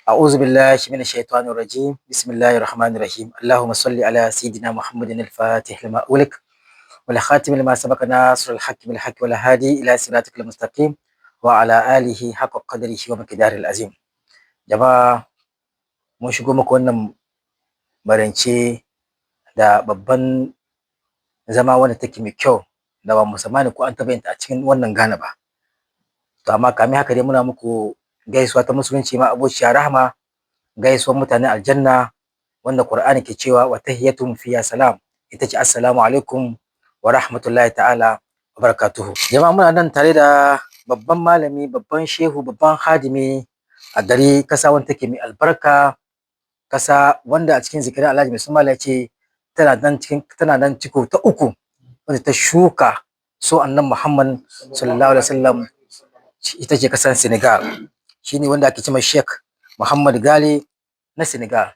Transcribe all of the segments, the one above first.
أعوذ بالله من الشيطان الرجيم. بسم الله الرحمن الرحيم. اللهم صل على سيدنا محمد الفاتح لما أغلق والخاتم لما سبق ناصر الحق بالحق والهادي إلى صراطك المستقيم وعلى آله حق قدره ومقداره العظيم. Jama'a, mun shigo muku wannan marance da babban zama wanda take mai kyau da ba mu tsammani ko an taɓa yin ta a cikin wannan Ghana ba. To, amma kamin haka dai, muna muku gaisuwa ta Musulunci ma abociya rahama, gaisuwar mutanen aljanna wanda Qur'ani ke cewa "Wa tahiyyatuhum fiha salam", ita ce "Assalamu alaikum wa rahmatullahi ta'ala wa barakatuhu". Jama'a, muna nan tare da babban malami, babban shehu, babban hadimi a gari kasa wanda take mai albarka, kasa wanda a cikin zikirin Alhaji Mai Sumala ya ce tana nan cikin, tana nan ciko ta uku wanda ta shuka so annan Muhammad sallallahu alaihi wasallam, ita ce kasar Senegal. Shine wanda ake cewa Sheikh Muhammad Gali na Senegal.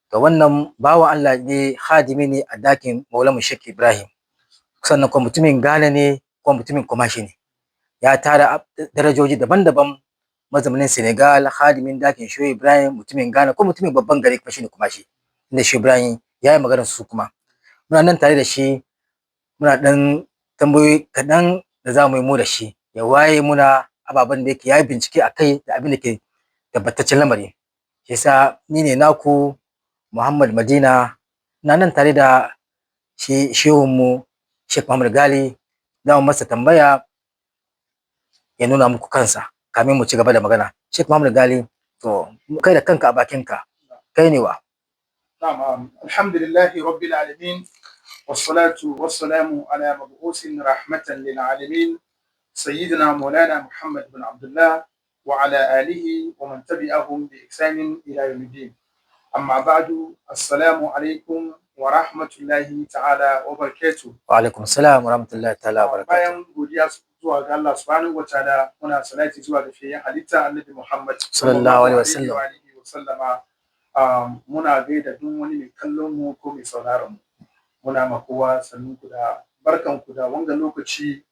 To, wannan bawan Allah ne, hadimi ne a dakin Maulana Sheikh Ibrahim, sannan kuma mutumin Ghana ne, kuma mutumin Kumashi ne. Ya tara darajoji daban-daban: mazaunin Senegal, hadimin dakin Shehu Ibrahim, mutumin Ghana, ko mutumin babban gari kuma shine Kumashi, inda Shehu Ibrahim ya yi maganar su. Kuma muna nan tare da shi, muna ɗan tambayoyi kaɗan da za mu yi mu da shi, ya waye muna ababen da yake ya yi bincike a kai da abin da ke tabbataccen lamari. Shi yasa ni ne naku Muhammad Madina, na nan tare da shi shehunmu Sheikh Muhammad Gali. Za mu masa tambaya ya nuna muku kansa kamin mu ci gaba da magana. Sheikh Muhammad Gali, to, kai da kanka a bakinka, kai ne wa? نعم، الحمد لله رب العالمين، والصلاة والسلام على مبعوث رحمة للعالمين، سيدنا مولانا محمد بن عبد الله وعلى آله ومن تبعهم بإحسان إلى يوم الدين. أما بعد، السلام عليكم ورحمة الله تعالى وبركاته. Wa alaikum salam wa rahmatullahi ta'ala wa barakatuh. Bayan godiya zuwa ga Allah subhanahu wa ta'ala, muna salati zuwa ga fiyayyen halitta Annabi Muhammad sallallahu alaihi wasallam. Alaihi wa sallama. Muna gaida duk wani mai kallon mu ko mai sauraron mu. Muna ma kowa sannun ku da barkan ku da wanga lokaci.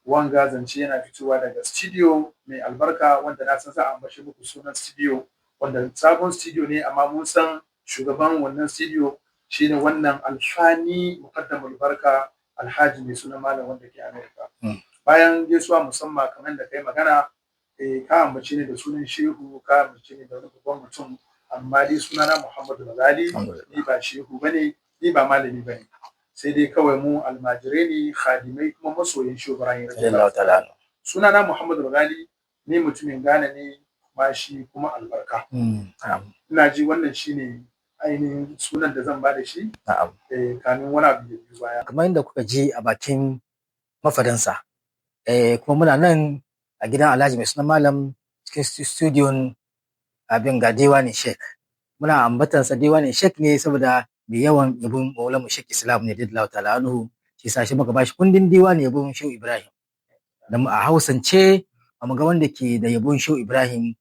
Wanga zance yana fitowa daga studio mai albarka wanda na san za a ambace muku sunan studio, wanda sabon studio ne, amma mun san shugaban wannan studio shine wannan alfani muqaddamul barka, Alhaji mai sunan Malam wanda ke America. Bayan gaisuwa musamman, kamar da kai magana, ka ambace ni da sunan shehu, ka ambace ni da wani babban mutum, amma dai sunana Muhammadu Ghazali. Ni ba shehu bane, ni ba malami bane, sai dai kawai mu almajirai ne, khadimai, kuma masoyin Shehu Ibrahim. Radiyallahu ta'ala anhu. Sunana Muhammadu Ghazali, ni mutumin Ghana ne, kuma shi kuma albarka. Ina ji wannan shine ainihin sunan da zan bada shi kamin wani abu ya biyo baya. Kamar yadda kuka ji a bakin mafadansa, kuma muna nan a gidan Alhaji mai sunan Malam cikin studion abin ga Diwani Sheikh. Muna ambatansa Diwani Sheikh ne saboda mai yawan yabon Maulana Sheikh Islam ne radiyallahu ta'ala anhu. Shi sa shi muka bashi kundin diwani yabon Shehu Ibrahim. Da mu a Hausance ba mu ga wanda ke da yabon Shehu Ibrahim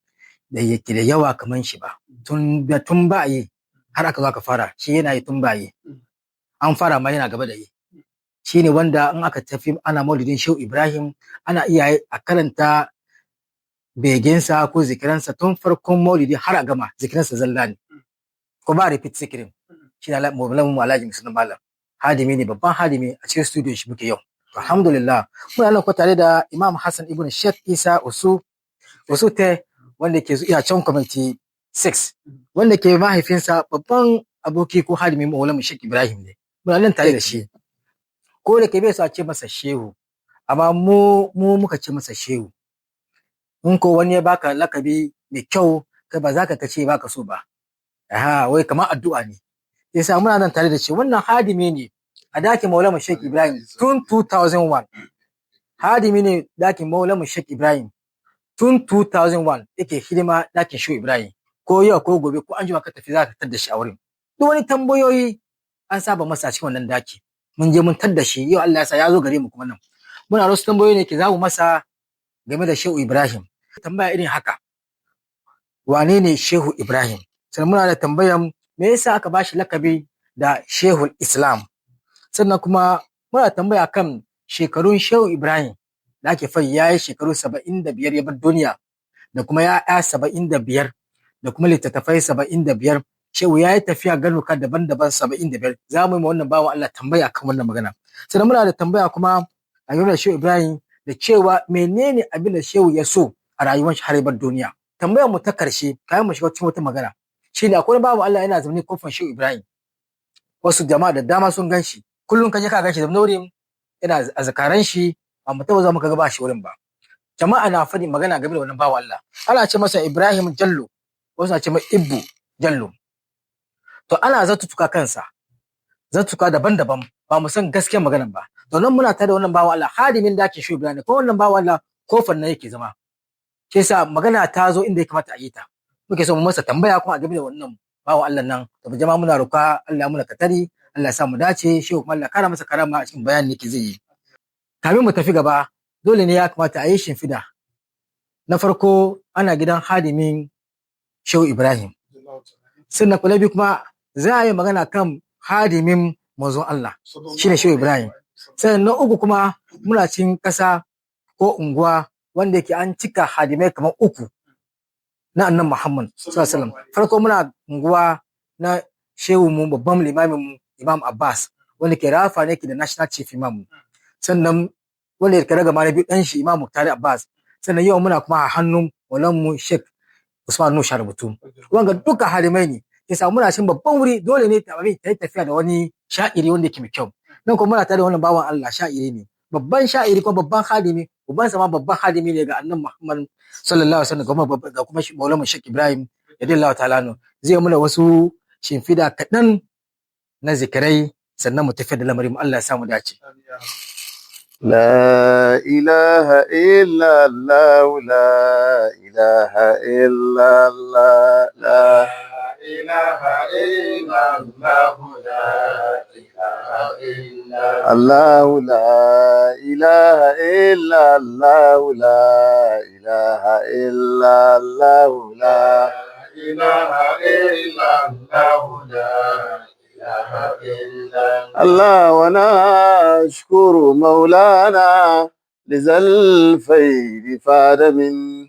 da yake da yawa kaman shi ba. Tun ba a yi har aka zo aka fara, shi yana yi tun ba yi. An fara ma yana gaba da yi. Shi ne wanda in aka tafi ana maulidin Shehu Ibrahim, ana iya a karanta begensa ko zikiransa tun farkon maulidi har a gama, zikiransa zalla ne. Ko ba repeat zikirin. Shi ne Maulana mu Alhaji Musulun Malam. Hadimi ne, babban hadimi, a cikin studio shi muke yau. Alhamdulillah. Muna nan ko tare da Imam Hassan ibn Sheikh Isa Usu Usute, wanda ke iya can Community 6, wanda ke mahaifinsa babban aboki ko hadimin Maulana Sheikh Ibrahim ne. Muna nan tare da shi. Ko da ke bai so a ce masa shehu, amma mu muka ce masa shehu. In ko wani ya baka lakabi mai kyau, kai ba za ka ce baka so ba. Aha, wai kamar addu'a ne. Yasa muna nan tare da shi. Wannan hadimi ne a dakin Maulana Sheikh Ibrahim tun 2001. Hadimi ne dakin Maulana Sheikh Ibrahim tun 2001, yake hidima dakin Shehu Ibrahim. Ko yau ko gobe ko an jima ka tafi, za ka tar da shi a wurin. Duk wani tambayoyi an saba masa a cikin wannan daki. Mun je mun tar da shi yau, Allah ya sa ya zo gare mu. Kuma nan muna wasu tambayoyi ne ke za mu masa game da Shehu Ibrahim. Tambaya irin haka: wane ne Shehu Ibrahim? Sannan muna da tambayan me yasa aka bashi lakabi da Shehul Islam? Sannan kuma muna tambaya kan shekarun Shehu Ibrahim da ake fari ya yi shekaru 75 ya bar duniya, da kuma ya'ya 75, da da kuma littattafai 75. Shehu ya yi tafiya garuka daban-daban 75. Za mu yi ma wannan bawan Allah tambaya kan wannan magana. Sannan muna da tambaya kuma a game da Shehu Ibrahim da cewa menene abin da Shehu ya so a rayuwar shi har ya bar duniya. Tambayar mu ta karshe kayan mu shiga cikin wata magana shine akwai wani bawan Allah yana zaune kofar Shehu Ibrahim. Wasu jama'a da dama sun gan shi. Kullum ka je ka gan shi zaune wurin yana azkaran shi, ba mu taɓa zuwa muka ga ba shi wurin ba. Jama'a na faɗi magana game da wannan bawan Allah. Ana ce masa Ibrahim Jallo, wasu na ce mai Ibbu Jallo. To ana zattutuka kansa, zattutuka daban-daban, ba mu san gaskiyar maganar ba. To nan muna tare da wannan bawan Allah, hadimin dakin Shehu Ibrahim, ko wannan bawan Allah kofar nan yake zama. Shi yasa magana ta zo inda ya kamata a yi ta. Muke so mu masa tambaya kuma a game da wannan bawan Allah nan. To jama'a muna roƙa Allah muna katari, Allah ya sa mu dace, Shehu kuma Allah kara masa karama a cikin bayanin da yake zai yi. Kamin mu tafi gaba, dole ne ya kamata a yi shimfida. Na farko ana gidan hadimin Shehu Ibrahim. Sannan kula biyu kuma za a yi magana kan hadimin manzon Allah shine Shehu Ibrahim. Sannan na uku kuma muna cikin ƙasa ko unguwa wanda yake an cika hadimai kamar uku na annan Muhammad sallallahu alaihi wasallam. Farko muna unguwa na shehu mu, babban limamin mu, Imam Abbas, wanda ke rafa ne ke da National Chief Imam mu. Sannan wanda ke raga na biyu dan shi Imam Muktari Abbas. Sannan yau muna kuma a hannun maulan mu Sheikh Usman Nuhu Sharubutu. Wanga duka halimai ne. Yasa muna cikin babban wuri, dole ne ta yi tafiya da wani sha'iri wanda yake mai kyau. Nan kuma muna tare da wannan bawan Allah, sha'iri ne. Babban sha'iri kuma babban hadimi, ubansa ma babban hadimi ne ga annabi Muhammad sallallahu alaihi wasallam, ga kuma Maulana Sheikh Ibrahim radiyallahu ta'ala anhu. Zai muna wasu shimfida kaɗan na zikirai sannan mu tafi da lamarin mu, Allah ya samu dace. لا إله إلا الله، لا إله إلا الله، لا إله إلا الله، لا إله إلا الله، لا إله إلا الله، لا إله إلا الله، لا إله إلا الله، لا إله إلا الله. ونشكر مولانا لذا الفيل فاد من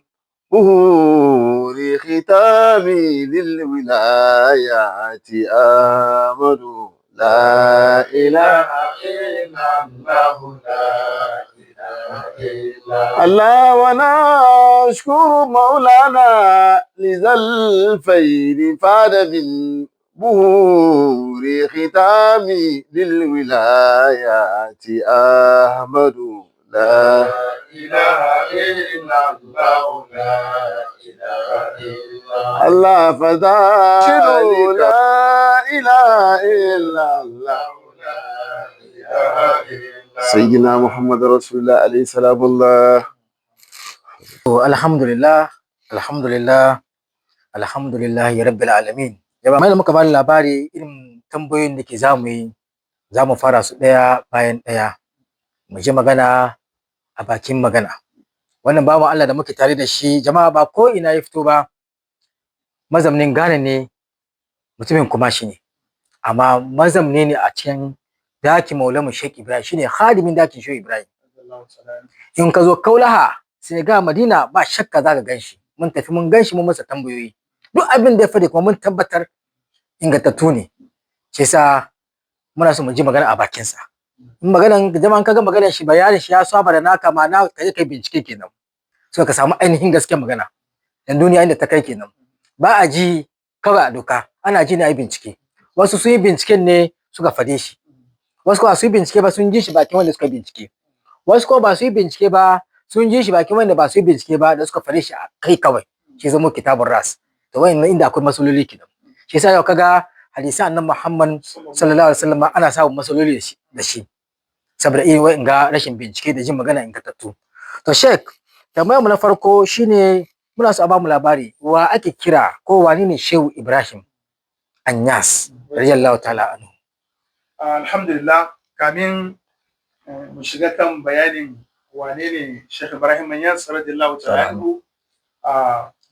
بهور ختامي للولايات آمد. لا إله إلا الله، لا إله إلا الله. ونشكر مولانا لذا الفيل فاد من بهور ختامي للولايات أحمد. لا إله إلا الله، لا إله إلا الله. فذلك لا إله إلا الله لا إله إلا سيدنا محمد رسول الله عليه السلام الله. To alhamdulillah, alhamdulillah, alhamdulillah ya rabbil alamin. Jama'a mai da muka bada labari irin tambayoyin da ke zamu yi, za mu fara su ɗaya bayan ɗaya. Mu ji magana a bakin magana. Wannan bawan Allah da muke tare da shi, jama'a, ba ko ina ya fito ba, mazaunin Ghana ne, mutumin Kumashi ne. Amma mazamni ne a cikin dakin Maulamu Sheikh Ibrahim, shine hadimin dakin Sheikh Ibrahim. In ka zo Kaulaha sai ga Madina, ba shakka za ka gan shi. Mun tafi mun gan shi, mun masa tambayoyi. Duk abin da ya faɗi kuma mun tabbatar ingantattu ne. Shi yasa muna so mu ji magana a bakinsa. In maganan jama'an kaga maganar shi, bayanin shi ya saba da naka, ma na kaje kai bincike kenan. So ka samu ainihin gaskiyar magana. Dan duniya inda ta kai kenan. Ba a ji kawai a doka, ana ji ne a yi bincike. Wasu sun yi binciken ne suka fade shi. Wasu kuma su yi bincike ba, sun ji shi bakin wanda suka bincike. Wasu kuma ba su yi bincike ba, sun ji shi bakin wanda ba su yi bincike ba da suka fade shi a kai kawai. Shi zama kitabun ras. To wayannan inda akwai matsaloli kenan. Shi yasa yau kaga hadisan annabi Muhammad sallallahu alaihi wasallam ana samun matsaloli da shi. Saboda irin wa'in ga rashin bincike da jin magana ingantattu. To Sheikh, tambayar mu na farko shine muna so a bamu labari wa ake kira ko wani ne Shehu Ibrahim Anyas radiyallahu ta'ala anhu. Alhamdulillah, kamin mu shiga kan bayanin wane ne Sheikh Ibrahim Anyas radiyallahu ta'ala anhu,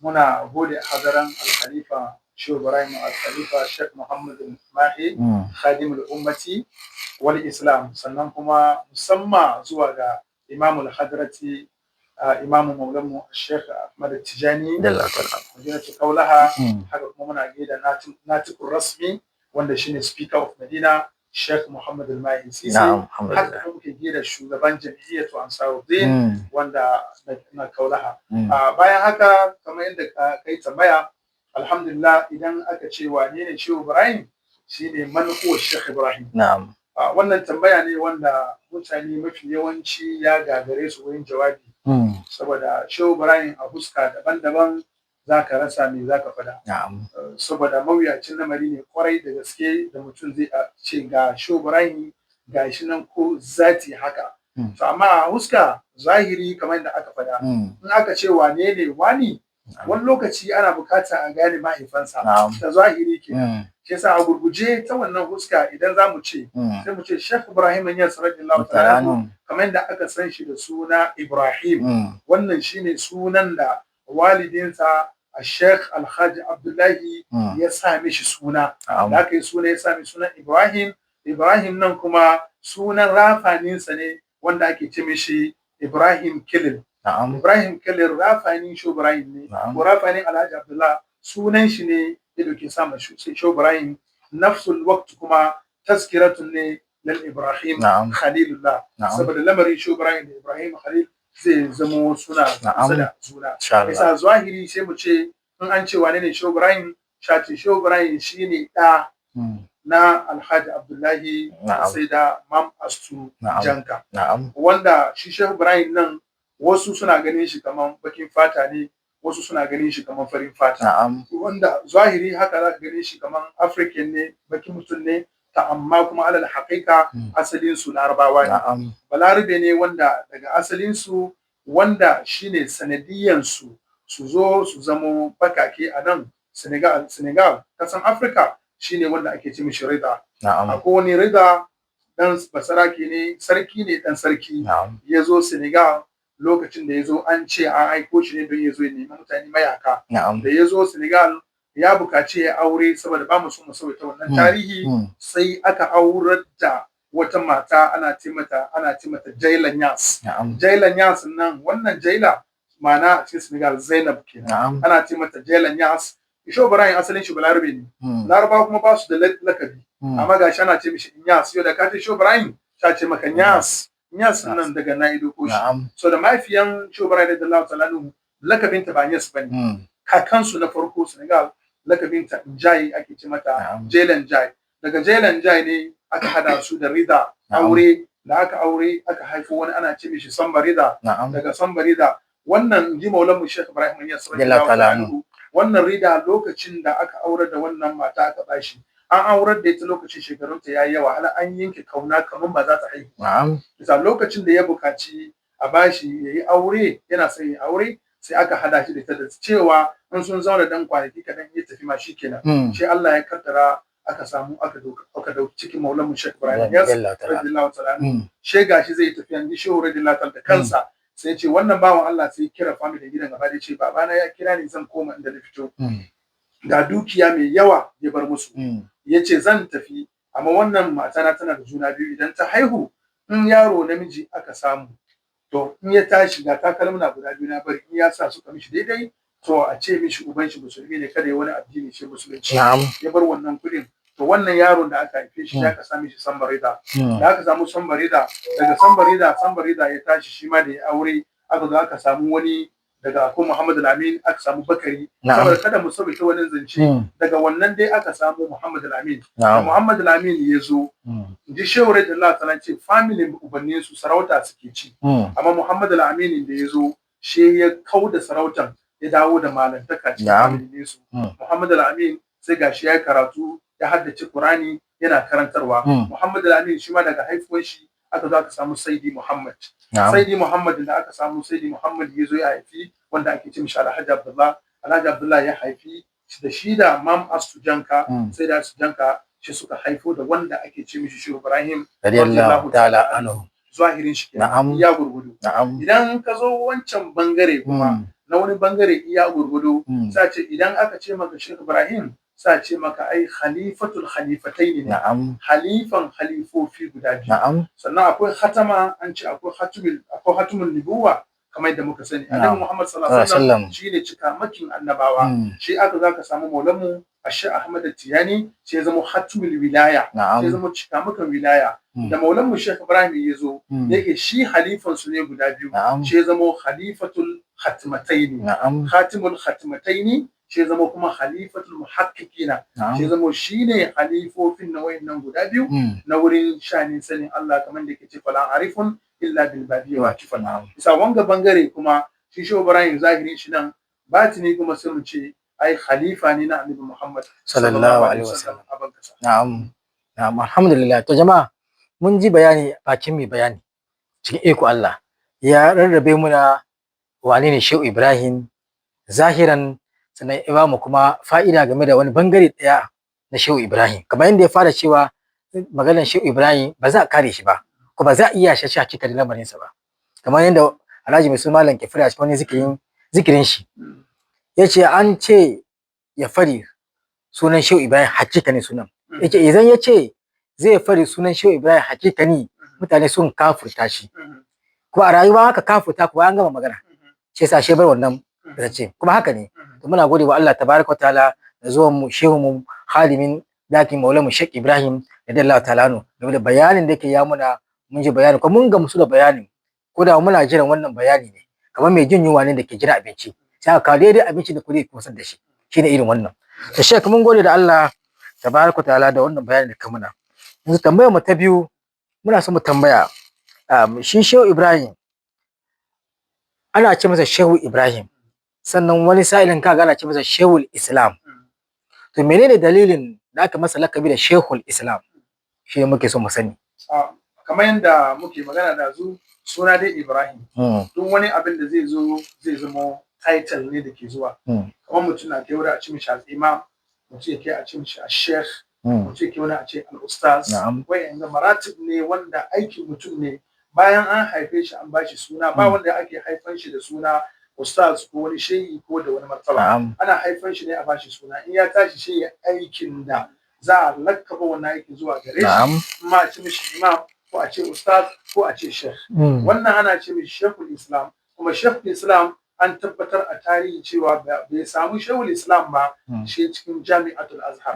muna gode hadaran Al-Khalifa Sheikh Ibrahim Al-Khalifa Sheikh Muhammad Mahi, Khadim al-Ummati wal Islam, sannan kuma musamman zuwa ga Imam al-Hadrati Imamu Maulanmu Sheikh Ahmad Tijani Radiyallahu ta'ala. Madinatu Kaulaha. Haka kuma muna gaida Natiqur Rasmi, wanda shine Speaker of Medina, Sheikh Muhammad Al-Mahi Sisi. Haka Alhamdulillah. kuma muke gaida shugaban Jam'iyyatu Ansaruddin wanda na Kaulaha. Bayan haka, kamar yadda ka kai tambaya, alhamdulillah, idan aka ce wane ne Shehu Ibrahim, shine man huwa Sheikh Ibrahim. Wannan tambaya ne wanda mutane mafi yawanci ya gagare su wurin jawabi, saboda Shehu Ibrahim a huska daban-daban za ka rasa me za ka faɗa. Saboda mawuyacin lamari ne kwarai da gaske da mutum zai a ce ga Shehu Ibrahim ga shi nan ko zati haka. To amma a huska zahiri, kamar yadda aka faɗa, in aka ce wane ne wani, wani lokaci ana bukata a gane mahaifansa ta zahiri ke. Shi yasa a gurguje ta wannan huska, idan za mu ce, sai mu ce Sheikh Ibrahim Inyas radiyallahu ta'ala anhu, Mutaranun. kamar yadda aka san shi da suna Ibrahim. Wannan shine sunan da walidinsa a Sheikh Alhaji Abdullahi ya sa mishi suna. Da aka yi suna, ya sa mishi sunan Ibrahim. Ibrahim nan kuma sunan rafaninsa ne wanda ake ce mishi Ibrahim Kilil. Ibrahim Kilil rafanin Shehu Ibrahim ne, ko rafanin Alhaji Abdullah, sunan shi ne ya dauke sa ma Shehu Ibrahim. Nafsul waqt kuma tazkiratun ne lil Ibrahim Khalilullah, saboda lamarin Shehu Ibrahim da Ibrahim Khalil zai zamo suna kusa da juna. Insha Allah. Bisa zahiri sai mu ce, in an ce wane ne Shehu Ibrahim, shace Shehu Ibrahim shine ɗa na Alhaji Abdullahi sai da Mam Astu Janka, wanda shi Shehu Ibrahim nan wasu suna ganin shi kaman bakin fata ne, wasu suna ganin shi kaman farin fata, wanda zahiri haka za ka ganin shi kaman African ne, bakin mutum ne ta, amma kuma alal haƙiƙa asalin su Larabawa ne. Balarabe ne wanda daga asalin su, wanda shine sanadiyan su su zo su zamo bakake a nan Senegal, kasan Africa, shine wanda ake ce mishi Rida. Akwai wani Rida, dan basarake ne, sarki ne, dan sarki. Ya zo Senegal. Lokacin da ya zo, an ce an aiko shi ne don ya zo ya nemi mutane mayaka. Da ya zo Senegal, ya bukaci ya aure, saboda ba mu so mu sauya wannan tarihi, sai aka aurar da wata mata ana ce mata Jaila Nyas. Jaila Nyas nan, wannan Jaila ma'ana a cikin Senegal Zainab kenan. Ana ce mata Jaila Nyas. Shehu Ibrahim asalin shi Balarabe ne. Larabawa kuma ba su da lakabi. Amma gashi ana ce mishi Nyas. Yau da ka ce Shehu Ibrahim, ta ce maka Nyas. Nyas nan daga na ido ko shi. So da mahaifiyan Shehu Ibrahim radiyallahu ta'ala anhu, lakabinta ba Nyas bane. Kakansu na farko Senegal, lakabinta Njai ake ce mata. Jailan Jai. Daga Jailan Jai ne aka hada su da Rida aure. Da aka aure, aka haifo wani ana ce mishi Samba Rida. Daga Samba Rida wannan, ji Maulan mu Sheikh Ibrahim Inyas Radiyallahu ta'ala anhu, wannan Rida, lokacin da aka aurar da wannan mata aka bashi, an aurar da ita lokacin shekarunta yayi yawa, har an yanke kauna kamar ba za ta haihu. Bisa lokacin da ya bukaci a bashi yayi aure, yana son ya aure, sai aka hada shi da ita da cewa in sun zauna dan kwanaki kaɗan, ya tafi ma shikenan. Shi Allah ya kaddara aka samu aka dauki cikin Maulan mu Sheikh Ibrahim Inyas Radiyallahu ta'ala. radiyallahu ta'ala anhu. She gashi zai tafi yanzu, Shehu radiyallahu ta'ala da kansa sai ya ce wannan bawan Allah, sai ya kira family gidan gaba da ya ce, babana ya kira ni, zan koma inda na fito, ga dukiya mai yawa ya bar musu. Ya ce zan tafi, amma wannan matana tana da juna biyu, idan ta haihu, in yaro namiji aka samu, to in ya tashi, ga takalmuna guda biyu na bari, in ya sa suka mishi daidai, to a ce mishi uban shi musulmi ne, kada ya wani addini shi musulunci. Ya bar wannan kudin. To wannan yaron da aka haife shi, ya ka sami shi Sambarida. Da aka samu Sambarida, daga Sambarida, Sambarida ya tashi shi ma da ya aure, aka zo aka samu wani daga ko Muhammad Al-Amin, aka samu Bakari. Saboda kada mu saboda wani zance, daga wannan dai aka samu Muhammad Al-Amin. Da Muhammad Al-Amin ya zo, ji Shehu radiyallahu ta'ala ce family ubannin su sarauta suke ci, amma Muhammad Al-Amin da ya zo, shi ya kau da sarautan, ya dawo da malantaka cikin family su. Muhammad Al-Amin sai gashi ya karatu, ya haddace Qur'ani, yana karantarwa. Muhammad Al-Amin shi ma daga haifuwar shi aka zo aka samu Saidi Muhammad. Saidi Muhammad, da aka samu Saidi Muhammad, ya zo ya haifi wanda ake ce mishi Alhaji Abdullah. Alhaji Abdullah ya haifi da shi da Mam Astu Janka, sai da Astu Janka shi suka haifo da wanda ake ce mishi Shehu Ibrahim Radiyallahu ta'ala anhu. Zahirin shi kenan, iya gurgudu. Idan ka zo wancan bangare kuma, na wani bangare, iya gurgudu, sa ce idan aka ce maka Shehu Ibrahim, sa ce maka ai khalifatul khalifataini ne, halifan halifofi guda biyu. Sannan akwai khatama, an ce akwai khatumul, akwai khatumul nubuwa, Kamar yadda muka sani, Na'am. Annabi Muhammad sallallahu alaihi Sallam. wasallam shine cikamakin annabawa. Shi aka zaka samu maulanmu Ashe Ahmad Tijani, sai ya zama hatimul wilaya, sai ya zama cikamakan wilaya. Da maulanmu Sheikh Ibrahim ya zo, yake shi halifan su ne guda biyu, shi ya zama khalifatul khatmataini, khatimul khatmataini, shi ya zama kuma khalifatul muhaqqiqina, shi ya zama shine halifofin na wayannan guda biyu na wurin shanin sanin Allah, kamar da yake ce fala arifun illa bil babi wa tifan. Bisa wanga bangare kuma shi Shehu Ibrahim zahirin shi nan, batini kuma sai mu ce ai khalifa ne na Annabi Muhammad sallallahu alaihi wasallam a ban kasa. Na'am. Na'am, alhamdulillah. To jama'a, mun ji bayani bakin mai bayani, cikin iko Allah ya rarrabe muna wane ne Shehu Ibrahim zahiran, sannan ya ba mu kuma fa'ida game da wani bangare ɗaya na Shehu Ibrahim. Kamar yadda ya fara cewa maganar Shehu Ibrahim ba za a kare shi ba, ko ba za a iya shi hakikanin lamarinsa ba. Kamar yadda Alhaji Mai Malam ke fara cikin wani zikirin shi, ya ce an ce ya fari sunan Shehu Ibrahim hakikanin sunan. Yace idan ya ce zai fari sunan Shehu Ibrahim hakikani, mutane sun kafurta shi. Kuma a rayuwa haka kafurta kuwa an gama magana. Shi yasa shi bar wannan zance, kuma haka ne. To muna gode wa Allah tabaraka wa ta'ala da zuwan mu shehu mu halimin dakin Maulana Sheikh Ibrahim radiyallahu ta'ala anhu game da bayanin da yake ya muna. Mun ji bayani kuma mun gamsu da bayanin, ko da muna jiran wannan bayani ne kamar mai jin yunwa ne da ke jira abinci, sai aka kawo daidai abinci da kuɗi kosar da shi, shine irin wannan. To Sheikh, mun gode da Allah tabaraka wa ta'ala da wannan bayani da ka muna. Yanzu tambayar mu ta biyu, muna so mu tambaya shi Shehu Ibrahim, ana ce masa Shehu Ibrahim, sannan wani sa'ilin kaga ana ce masa Shehul Islam. To menene dalilin da aka masa lakabi da Shehul Islam? Shi ne muke so mu sani. Kamar yadda muke magana da zu, suna dai Ibrahim, duk wani abin da zai zo zai zama title ne da ke zuwa. Kamar mutum na kai wuri a ce mishi al-imam, mutum ya kai a ce mishi al-sheikh, mutum ya kai wani a ce al-ustaz. Wai yanzu maratib ne wanda aikin mutum ne. Bayan an haife shi an bashi suna ba, wanda ake haifan shi da suna ustaz ko wani shehi ko da wani martaba, ana haifan shi ne a bashi suna. In ya tashi shi ya aikin da za a lakkaba wannan aikin zuwa gare shi, ma a ce mishi imam ko a ce ustaz ko a ce sheikh. Wannan ana ce mishi shekul islam. Kuma shekul islam an tabbatar a tarihi cewa bai samu shekul islam ba shi cikin Jami'atul Azhar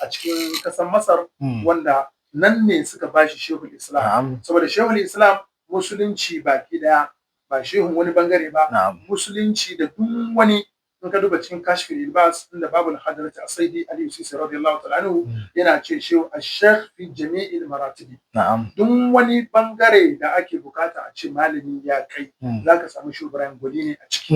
a cikin kasar Masar, wanda nan ne suka bashi shekul islam. Saboda shekul islam musulunci baki daya, ba shehun wani bangare ba, musulunci da duk wani. In ka duba cikin Kashfil Ilbas, inda babul hadrat Asaidi Ali Sisi radiyallahu ta'ala anhu yana ce shehu ash-shaykh fi jami'il maratibi. Duk wani bangare da ake bukata a ce malami ya kai, zaka samu Shehu Ibrahim gwani ne a ciki.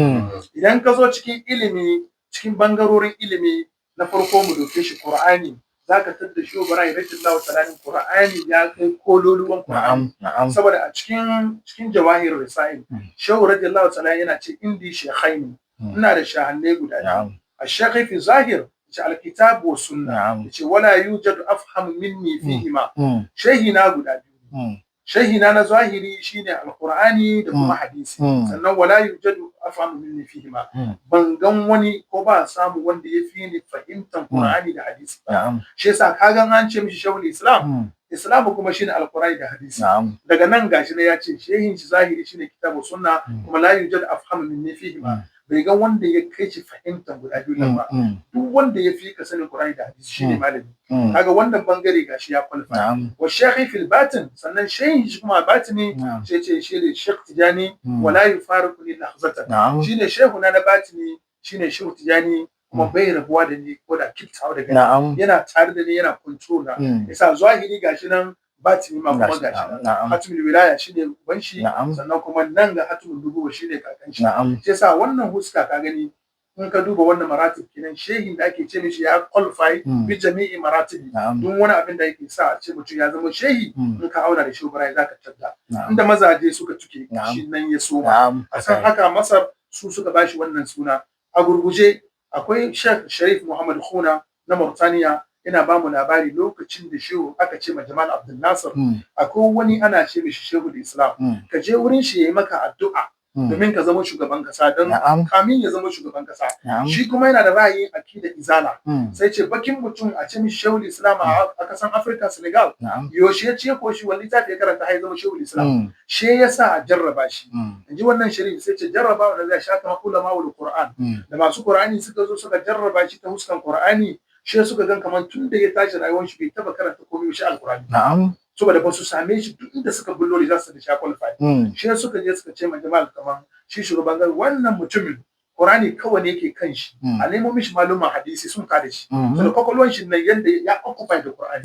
Idan ka zo cikin ilimi, cikin bangarorin ilimi, na farko mu dauke shi Qur'ani, zaka tadda Shehu Ibrahim radiyallahu ta'ala anhu Qur'ani ya kai kololuwan Qur'ani. Na'am na'am Saboda a cikin Jawahir Rasail, Shehu radiyallahu ta'ala yana ce indi shaykhaini, ina da shahannai guda biyu. Ash-shaykh fi zahir ce al-kitab wa sunna, yace wala yujadu afhamu minni fihima. Shehina guda biyu. Shehina na zahiri shine alqur'ani da kuma hadisi. Sannan wala yujadu afhamu minni fihima, ban gan wani ko ba samu wanda ya fi ni fahimtar qur'ani da hadisi ba. Shi yasa ka gan an ce mishi shehul islam, islamu kuma shine alqur'ani da hadisi. Daga nan gashi ne ya ce shehin shi zahiri shine kitabu sunna, kuma la yujadu afhamu minni fihima, bai ga wanda ya kai shi fahimtar guda biyu nan ba. Duk wanda ya fi ka sanin qur'ani da hadisi shine malami. Kaga wannan bangare gashi ya qualify. Wa shaykhi fil batin, sannan shehin shi kuma batini, sai ce shi ne Sheikh Tijani, wala yufariquni lahzatan. Shine shehu na batini, shine Shehu Tijani, kuma bai rabuwa da ni ko da kiftawa da gani, yana tare da ni, yana control na. Yasa zahiri gashi nan, batini ma kuma gashi nan. Hatimul wilaya shine uban shi, sannan kuma nan ga hatimul nubuwa shine kakan shi. Shi yasa wannan huska ka gani, in ka duba wannan maratib kenan, shehin da ake ce mishi ya qualify bi jami'i maratibi. Duk wani abin da yake sa a ce mutum ya zama shehi, in ka auna da Shehu Ibrahim zaka tadda inda mazaje suka tuke, shi nan ya soma. A san haka Masar su suka bashi wannan suna. A gurguje, akwai Sheikh Sharif Muhammad Khuna na Mauritania, yana ba mu labari lokacin da shehu aka ce ma Jamal Abdul Nasir, akwai wani ana ce mishi Shehul Islam, ka je wurin shi yayi maka addu'a. Domin ka zama shugaban kasa, don kamin ya zama shugaban kasa, shi kuma yana da ra'ayin akida izala. Sai ce bakin mutum a ce mishi shehul islam a kasan Afirka, Senegal, yaushe ya ce ko shi wani littafi ya karanta har ya zama shehul islam? She ya sa a jarraba shi, in ji wannan shirin. Sai ce jarraba wanda zai sha kamar ulama ul Qur'an da masu Qur'ani suka zo suka jarraba shi ta huskan Qur'ani, she suka gan kamar tun da ya tashi rayuwar shi bai taba karanta komai shi Alqur'ani, saboda ba su same shi, duk inda suka bullo za su da sha qualify. Shi suka je suka ce ma jama'a kaman shi shugaban gari, wannan mutumin Qur'ani kawai ne yake kan shi, a nemo mishi maluman hadisi sun kada shi, saboda kwakwalwan shi nan yanda ya occupy da Qur'ani.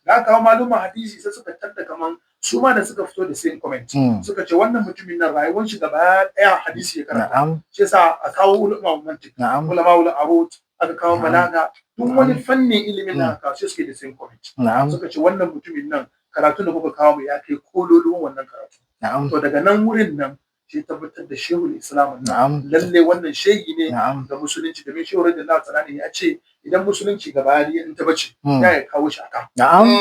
Da aka kawo maluman hadisi, sai suka tadda kaman su ma da suka fito da same comment, suka ce wannan mutumin nan rayuwar shi gaba daya hadisi ya karanta. Shi yasa a kawo ulama mantiq, ulama ul arud, aka kawo balaga, duk wani fannin ilimin da aka kawo, sai suke da same comment. Suka ce wannan mutumin nan karatun da kuka kawo mu ya kai kololuwan wannan karatu. To daga nan wurin nan shi tabbatar da shehul islam nan, lalle wannan shehi ne ga musulunci, domin shehu radiyallahu ta'ala ya ce idan musulunci gaba ɗaya in ta bace, ya kawo shi aka,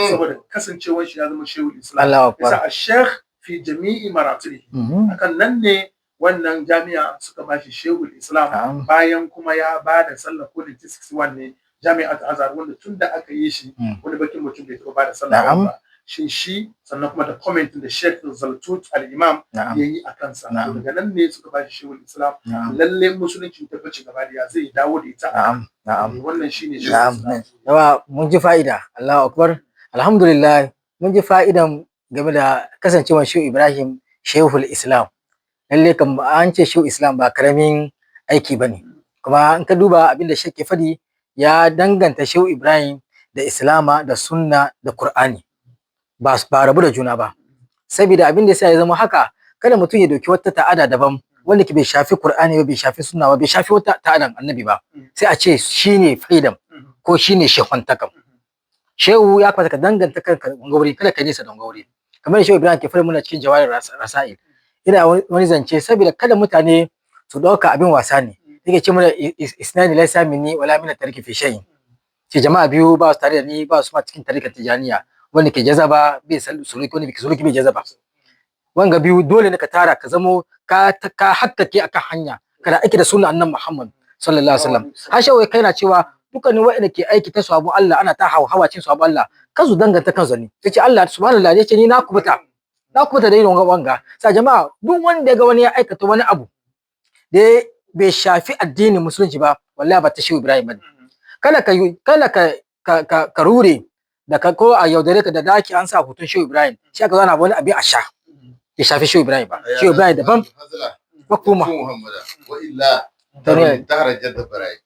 saboda kasancewar shi ya zama shehul islam. Allahu akbar. Yasa a-sheikh fi jami'i maratibihi, akan nan ne wannan jami'a suka bashi shehul islam. Bayan kuma ya ba da sallah ko 1961 ne, jami'at Azhar, wanda tun da aka yi shi wani bakin mutum bai taɓa ba da sallah ba shi. Sannan kuma da comment da Sheikh Zaltut al-Imam ya yi a kansa. To daga nan ne suka ba shi shehul islam. Lalle musulunci ta bace gaba da ya zai dawo da ita. na'am na'am Wannan shine shehul islam. Yawa, mun ji fa'ida. Allahu akbar, alhamdulillah, mun ji fa'idan game da kasancewar Shehu Ibrahim Shehul Islam. Lalle kam an ce Shehu Islam ba karamin aiki bane. Kuma in ka duba abin da Sheikh ya faɗi, ya danganta Shehu Ibrahim da Islama da Sunna da Qur'ani, ba rabu da juna ba. Saboda abin da yasa ya zama haka, kada mutum ya dauki wata ta'ada daban wanda ke bai shafi Qur'ani ba, bai shafi Sunna ba, bai shafi wata ta'adan Annabi ba, sai a ce shine freedom ko shine shehuntakan. Shehu ya kamata ka danganta kanka da gauri, kada ka nesa da gauri, kamar da Shehu Ibrahim ke fara muna cikin Jawahir Rasail. Ina wani zance saboda kada mutane su dauka abin wasa ne, yake ce mana isnani laysa minni wala min tariki fi shay'in, ce jama'a biyu ba su tare da ni, ba su ma cikin tarikar Tijaniya: wanda ke jazaba bai suluki, wanda ke suluki bai jazaba. Wanga biyu dole ne ka tara, ka zamo ka hakkake akan hanya, kana aiki da sunnan Annabi Muhammad sallallahu alaihi wasallam. Har shehu kai na cewa dukkanin waɗanda ke aiki ta sabu Allah, ana ta hawa cin sabu Allah, kan su danganta kansu ne. Yace Allah subhanallahi, yace ni na kubuta, na kubuta da irin wanga. Sa jama'a, duk wanda ya ga wani ya aikata wani abu da bai shafi addinin musulunci ba, wallahi ba ta Shehu Ibrahim bane. Kada ka rure da ka ko a yaudare ka da daki an sa hoton Shehu Ibrahim, shi aka zana wani abin a sha ya shafi Shehu Ibrahim ba. Shehu Ibrahim daban makuma.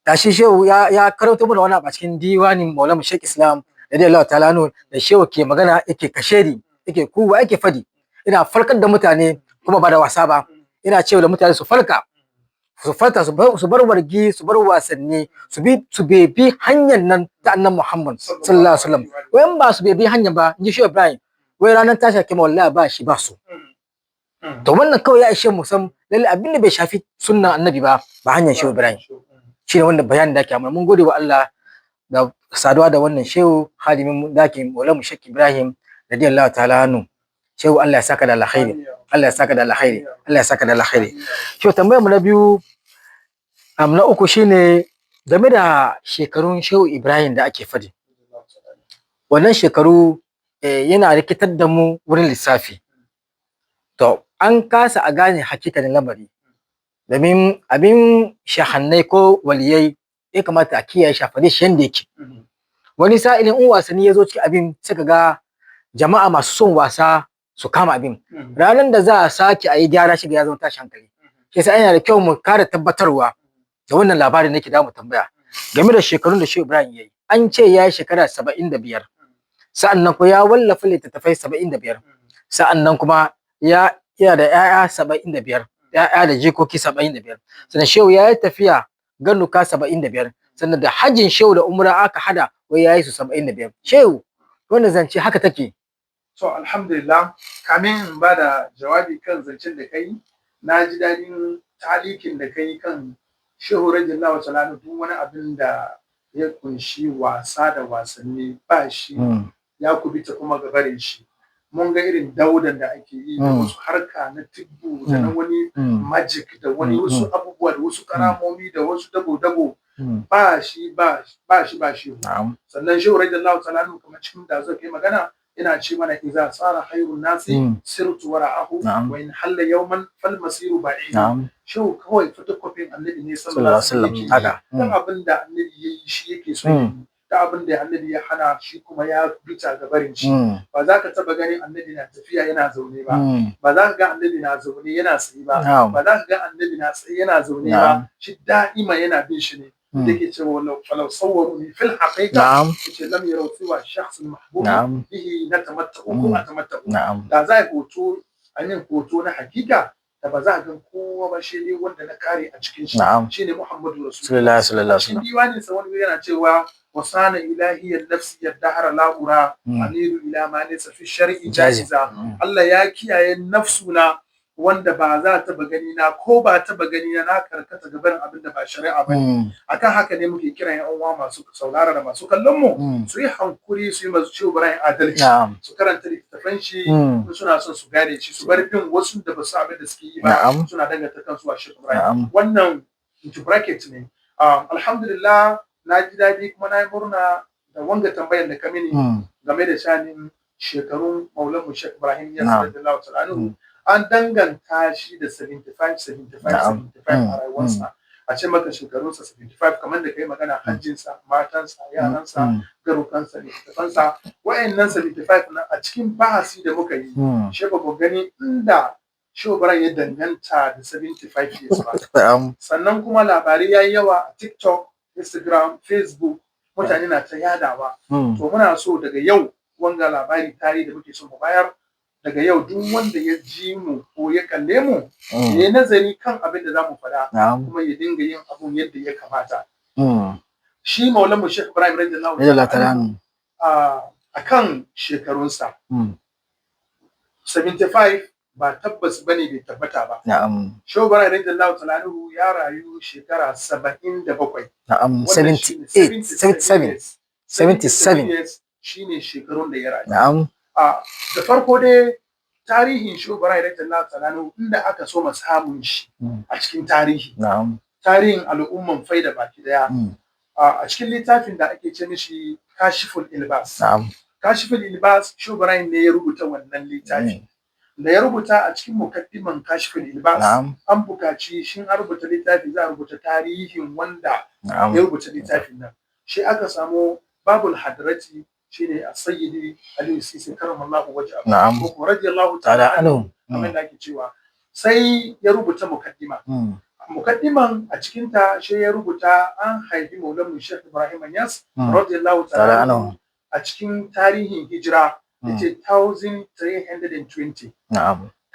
Tashi Shehu ya karanto mana wani abu a cikin diwanin Maulana Sheikh Islam radiyallahu ta'ala anhu, da Shehu ke magana, yake kashedi, yake kuwa, yake fadi, ina farkar da mutane, kuma ba da wasa ba. Ina cewa da mutane su farka, su farka, su bar wargi, su bar wasanni, su bi su bebi hanyar nan ta Annabi Muhammad sallallahu alaihi wasallam. Wayan ba su bebi hanyar ba, inji Shehu Ibrahim, wai ranar tashi kima wallahi ba shi ba su. To wannan kawai ya ishe mu san lalle abin da bai shafi sunnan Annabi ba, ba hanyar Shehu Ibrahim. Shine wannan bayanin da ake amma mun gode wa Allah da saduwa da wannan shehu, hadimin dakin Maulana Sheikh Ibrahim radiyallahu ta'ala anhu. Shehu, Allah ya saka da alkhairi, Allah ya saka da alkhairi, Allah ya saka da alkhairi. Shehu, tambayar mu na biyu, na uku, shine game da shekarun Shehu Ibrahim da ake fadi. Wannan shekaru yana rikitar da mu wurin lissafi. To an kasa a gane hakikanin lamari, domin abin shahannai ko waliyai ya kamata a kiyaye shafare shi yanda yake. Wani sa'ilin in wasanni ya zo cikin abin, sai ka ga jama'a masu son wasa su kama abin. Ranar da za a sake a yi gyara, shi ya zama tashi hankali. Shi yasa yana da kyau mu kara tabbatarwa da wannan labarin. Nake da mu tambaya game da shekarun da Shehu Ibrahim ya yi. An ce ya yi shekara 75, sa'an nan kuma ya wallafa littattafai 75, sa'an nan kuma ya yana da 'ya'ya 75, 'ya'ya da jikoki 75, sannan Shehu ya yi tafiya ganuka 75, sannan da hajjin Shehu da umra aka hada, wai ya yi su 75. Shehu, wannan zance haka take? So alhamdulillah, kamin in ba da jawabi kan zancen da kai, na ji daɗin talikin da kai kan Shehu radiyallahu ta'ala. Duk wani abin da ya kunshi wasa da wasanni ba shi, ya kubita kuma gabarin shi. Mun ga irin daudan da ake yi da wasu harka na tibbu da na wani magic da wani wasu abubuwa da wasu karamomi da wasu dabo-dabo. Ba shi ba ba shi ba shi. Sannan Shehu radiyallahu ta'ala anhu, kamar cikin da zai kai magana, yana ce mana: "Idza sara khairun nasi sirtu wara'ahu, wa in halla yawman fal masiru ba'id." Shehu kawai photocopy Annabi ne sallallahu alaihi wasallam. Haka. Dan abin da Annabi yayi shi yake so yi, da abin da Annabi ya hana shi kuma ya bita gabarin shi. Ba za ka taba ganin Annabi na tafiya yana zaune ba, ba za ka ga Annabi na zaune yana tsaye ba, ba za ka ga Annabi na tsaye yana zaune ba. Shi da'ima yana bin shi ne, da yake cewa: "Falau sawwaruni fil haqiqa," yace, "lam yaraw siwa shakhs mahbub bihi natamatta'u ko atamatta'u." Da za a hoto, an yin hoto na hakika, da ba za a gan kowa ba shi ne wanda na kare a cikin shi, shine Muhammadu Rasulullah sallallahu alaihi wasallam. Diwanin sa wani yana cewa: "Wasana ilahiyan nafsi yadhara la'ura amiru ila ma laysa fi shar'i jaiza." Allah ya kiyaye nafsuna wanda ba za ta ba gani na ko ba ta ba gani na na karkata gaban abin da ba shari'a ba. Akan haka ne muke kiran yan uwa masu saurara da masu kallon mu su yi hankuri, su yi masu ciwo Ibrahim adalci, su karanta littattafan shi in suna son su gane shi, su bar bin wasu da ba su abin da suke yi ba suna danganta kansu a Sheikh Ibrahim. Wannan into bracket ne. Alhamdulillah, na ji daɗi kuma na yi murna da wanga tambayar da ka mini game da shanin shekarun Maulanmu Sheikh Ibrahim Inyas radiyallahu ta'ala anhu. An danganta shi da 75, 75, 75 a rayuwarsa. A ce maka shekarunsa 75, kamar da kai magana, hajjinsa, matansa, yaransa, garukansa, littattafansa, wa'annan 75 na a cikin bahasi da muka yi shi ba ku gani inda Shehu Ibrahim ya danganta da 75 years ba. Sannan kuma labarai ya yi yawa a TikTok, Instagram, Facebook, mutane na ta yadawa. To muna so daga yau, wanga labari tarihi da muke so mu bayar daga yau, duk wanda ya ji mu ko ya kalle mu ya yi nazari kan abin da za mu faɗa kuma ya dinga yin abun yadda ya kamata. Shi Maulanmu Sheikh Ibrahim radiyallahu ta'ala anhu, a kan shekarunsa 75 ba tabbas bane, bai tabbata ba. Shehu Ibrahim radiyallahu ta'ala anhu ya rayu shekara 77. Wannan shine 78, 77, 77. Years shine shekarun da ya rayu. A da farko dai, tarihin Shehu Ibrahim radiyallahu ta'ala anhu, inda aka so ma samun shi a cikin tarihi, tarihin al'umman faida baki daya, a cikin littafin da ake ce mishi Kashiful Ilbas. Kashiful Ilbas, Shehu Ibrahim ne ya rubuta wannan littafi. Da ya rubuta, a cikin mukaddiman Kashiful Ilbas, an bukaci shin an rubuta littafi za a rubuta tarihin wanda ya rubuta littafin nan. Shi aka samu Babul Hadrati, shine Sayyidi Aliyu Sisi karramallahu wajhahu ko kuma radiyallahu ta'ala ta'ala anhu, anhu. kamar da ake cewa, sai ya rubuta mukaddima. Mukaddiman, a cikinta shi ya rubuta an haifi Maulanmu Sheikh Ibrahim Inyas radiyallahu ta'ala ta'ala anhu a cikin tarihin hijira, yace 1320.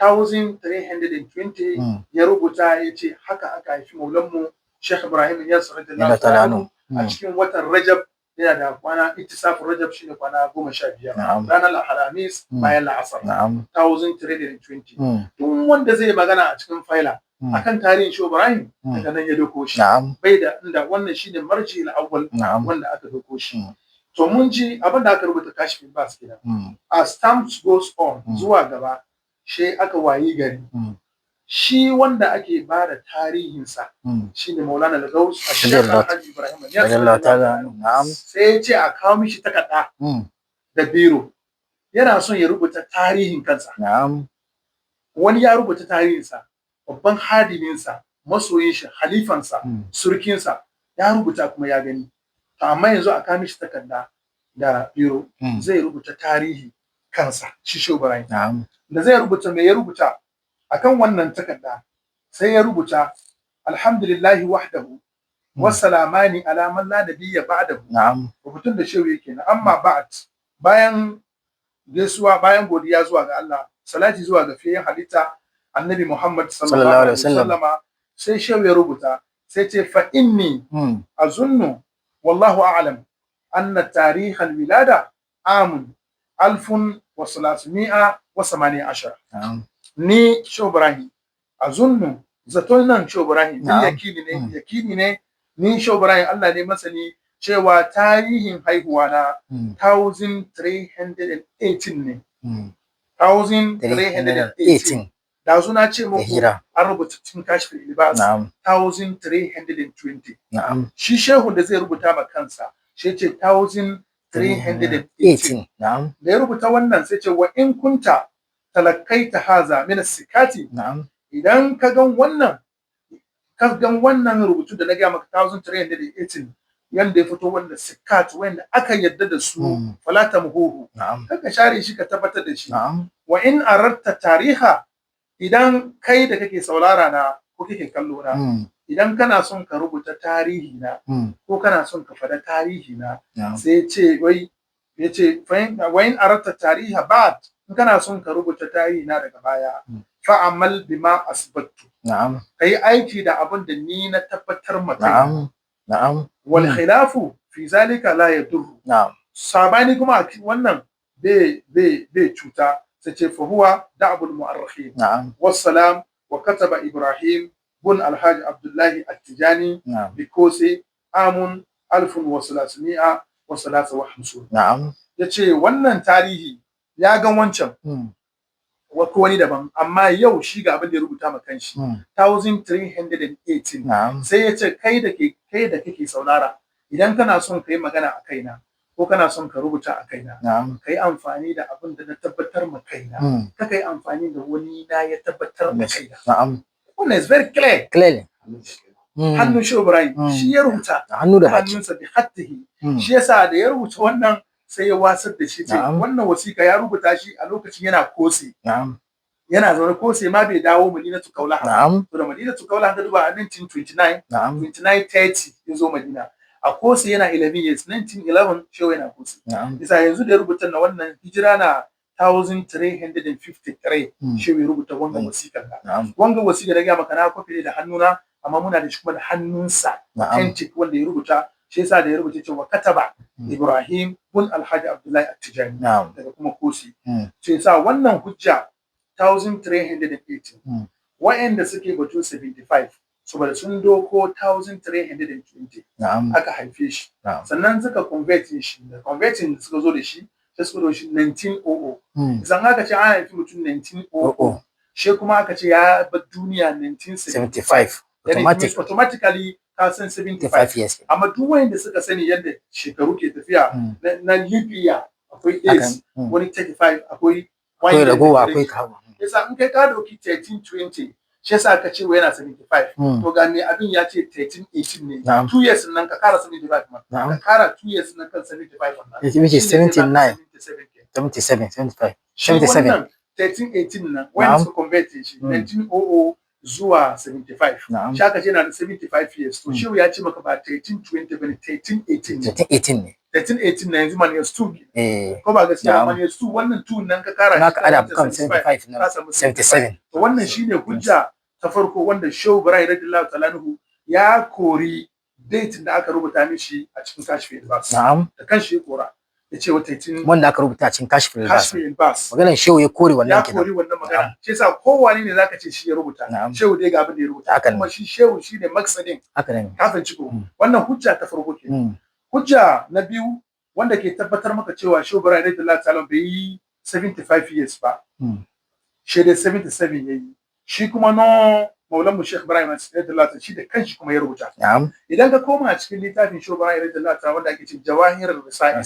1320 ya rubuta, yace haka aka haifi Maulanmu Sheikh Ibrahim Inyas radiyallahu ta'ala ta'ala anhu anhu a cikin watan Rajab, yana da kwana, ittisafin Rajab shine kwana 15, ranar Alhamis bayan la'asar, 1320. Duk wanda zai magana a cikin faila akan tarihin Shehu Ibrahim, daga nan ya doko shi. Bai da inda, wannan shine marji al-awwal wanda aka doko shi. To mun ji abin da aka rubuta Kashifin Bas kenan. As time goes on, zuwa gaba, shi aka wayi gari shi wanda ake ba da tarihinsa shine Maulana Al-Gaus Sheikh Alhaji Ibrahim Inyas radiyallahu ta'ala anhu. Sai ya ce a kawo mishi takarda da biro, yana son ya rubuta tarihin kansa. Wani ya rubuta tarihinsa, babban hadiminsa, masoyin shi, halifansa, surkinsa ya rubuta kuma ya gani. To amma yanzu a kawo mishi takarda da biro, zai rubuta tarihi kansa, shi Shehu Ibrahim. Da zai rubuta, me ya rubuta akan wannan takarda? Sai ya rubuta: "Alhamdulillahi wahdahu, wassalamani ala man la nabiyya ba'dahu." Rubutun da Shehu yake na: "Amma ba'd", bayan gaisuwa, bayan godiya zuwa ga Allah, salati zuwa ga fiyayyen halitta Annabi Muhammad sallallahu alaihi wasallama, sai Shehu ya rubuta, sai ce: "Fa inni azunnu, wallahu a'lam, anna tarikh alwilada amun 1318." Ni Shehu Ibrahim azunnu, zaton nan Shehu Ibrahim ni yakini ne, yakini ne, ni Shehu Ibrahim, Allah ne masani cewa tarihin haihuwa na 1318 ne. 1318. 18 Da na ce da muku hijira. an rubuta cikin Kashful Ilbas Na'am. 1320. Na'am. Shi shehun da zai rubuta ma kansa shi ce 1318. 18. Na'am. Da ya rubuta wannan sai ce wa in kunta talakkaita haza min sikati, Na'am. idan ka gan wannan, ka gan wannan rubutu da na gaya maka 1318 yanda ya fito, wanda sikat wanda aka yadda da su, fala tamhuhu, Na'am. kaka share shi, ka tabbatar da shi. Na'am. Wa in aratta tariha, idan kai da kake saulara na ko kake kallo na, idan kana son ka rubuta tarihi na ko kana son ka faɗa tarihi na, Na'am. sai ce wai ya ce wa in aratta tariha ba'd, in kana son ka rubuta tarihi na daga baya, fa'amal bima asbattu, Na'am. kai aiki da abin da ni na tabbatar maka. Na'am. Na'am. Wal khilafu fi zalika la yadurru, Na'am. sabani kuma a wannan bai cuta. Sai ce fa huwa da'bul mu'arrikhin. Na'am. Wassalam. Wa kataba Ibrahim bun Alhaji Abdullahi At-Tijani Na'am. Bikose amun 1353. Na'am. Yace wannan tarihi ya gan wancan ko wani daban, amma yau shi ga abin da ya rubuta ma kanshi, 1318. Na'am. Sai ya ce kai da kake saurara, idan kana son ka yi magana a kaina ko kana son ka rubuta a kaina, Na'am. ka yi amfani da abin da na tabbatar ma kaina, ka yi amfani da wani na ya tabbatar ma kaina. Na'am. Wannan is very clear. Clearly. Hannun Shehu Ibrahim, shi ya rubuta Hannu da baki. hannunsa bi hattihi. Shi yasa da ya rubuta wannan sai ya wasar da shi, ce wannan wasiƙa ya rubuta shi a lokacin yana Kose. Na'am. Yana zaune Kose ma, bai dawo Madinatu Kaulaha. Na'am. To da Madinatu Kaulaha ta duba a 1929, Na'am. 2930 ya zo Madina. A Kose yana 11 years, 1911 Shehu yana Kose. Na'am. Bisa yanzu da ya rubuta na wannan hijira na 1353, Shehu ya rubuta wannan wasiƙar nan. Na'am. Wanga wasiƙa da gaya maka na kwafi ne da hannuna, amma muna da shi kuma da hannunsa Na'am. authentic wanda ya rubuta. Shi yasa da ya rubuta cewa kataba Ibrahim bin Alhaji Abdullahi Attijani Na'am. daga kuma Kosi. Shi yasa wannan hujja 1318, wa'anda suke batun 75, saboda sun doko 1320 Na'am. aka haife shi, Na'am. sannan suka convert shi, da converting suka zo da shi, sai suka zo shi 1900. Idan aka ce an haifi mutum 1900, Oh. shi kuma aka ce ya bar duniya 1975, 75. then it Automatic. means automatically ka san 75. 75 years. Amma duk wanda suka sani yadda shekaru ke tafiya, na Libya akwai days, wani 35, akwai Akwai ragowa, akwai kawo. Yasa in kai ka dauki 1320, shi yasa ka ce wai yana 75. To ga me abin ya ce 1318 ne. Na'am. 2 years nan ka kara 75 ma, Na'am. ka kara 2 years nan kan 75 wannan, Which is shine zai baka 79. 77 kenan. 77, 75. Shi 77. wannan 1318 nan wanda suka convert shi 1900 zuwa 75, Na'am. shi aka ce na da 75 years. To shehu ya ce maka ba 1320 bane, 1318 ne. 1318 ne. 1318 na yanzu minus 2, Eh. ko ba gaskiya? Na'am. Minus 2, wannan 2 nan ka kara Na shi ka ada kan kan 75 na ka samu 77. To wannan shine hujja ta farko wanda Shehu Ibrahim radiyallahu ta'ala anhu ya kori date da aka rubuta mishi a cikin Kashfi Ilbas. Na'am. Da kanshi ya kora, ya ce wata 13 Wanda aka rubuta cikin Kashful Ilbas. Kashfi Ilbas. Maganar Shehu ya kore wannan Ya kenan. kori wannan magana. Shi yasa kowane ne zaka ce shi ya rubuta, Na'am. Shehu dai ga abin da ya rubuta. Haka ne. Kuma shi Shehu shine maksadin. Haka ne. Ka fahimci ko? Wannan hujja ta farko ke. Hujja na biyu wanda ke tabbatar maka cewa Shehu Ibrahim radiyallahu ta'ala bai yi 75 years ba, shi dai 77 yayi, shi kuma no Maulan mu Sheikh Ibrahim radiyallahu ta'ala shi da kanshi kuma ya rubuta. Na'am. Idan ka koma cikin littafin Shehu Ibrahim radiyallahu ta'ala wanda ake ce Jawahir Risail,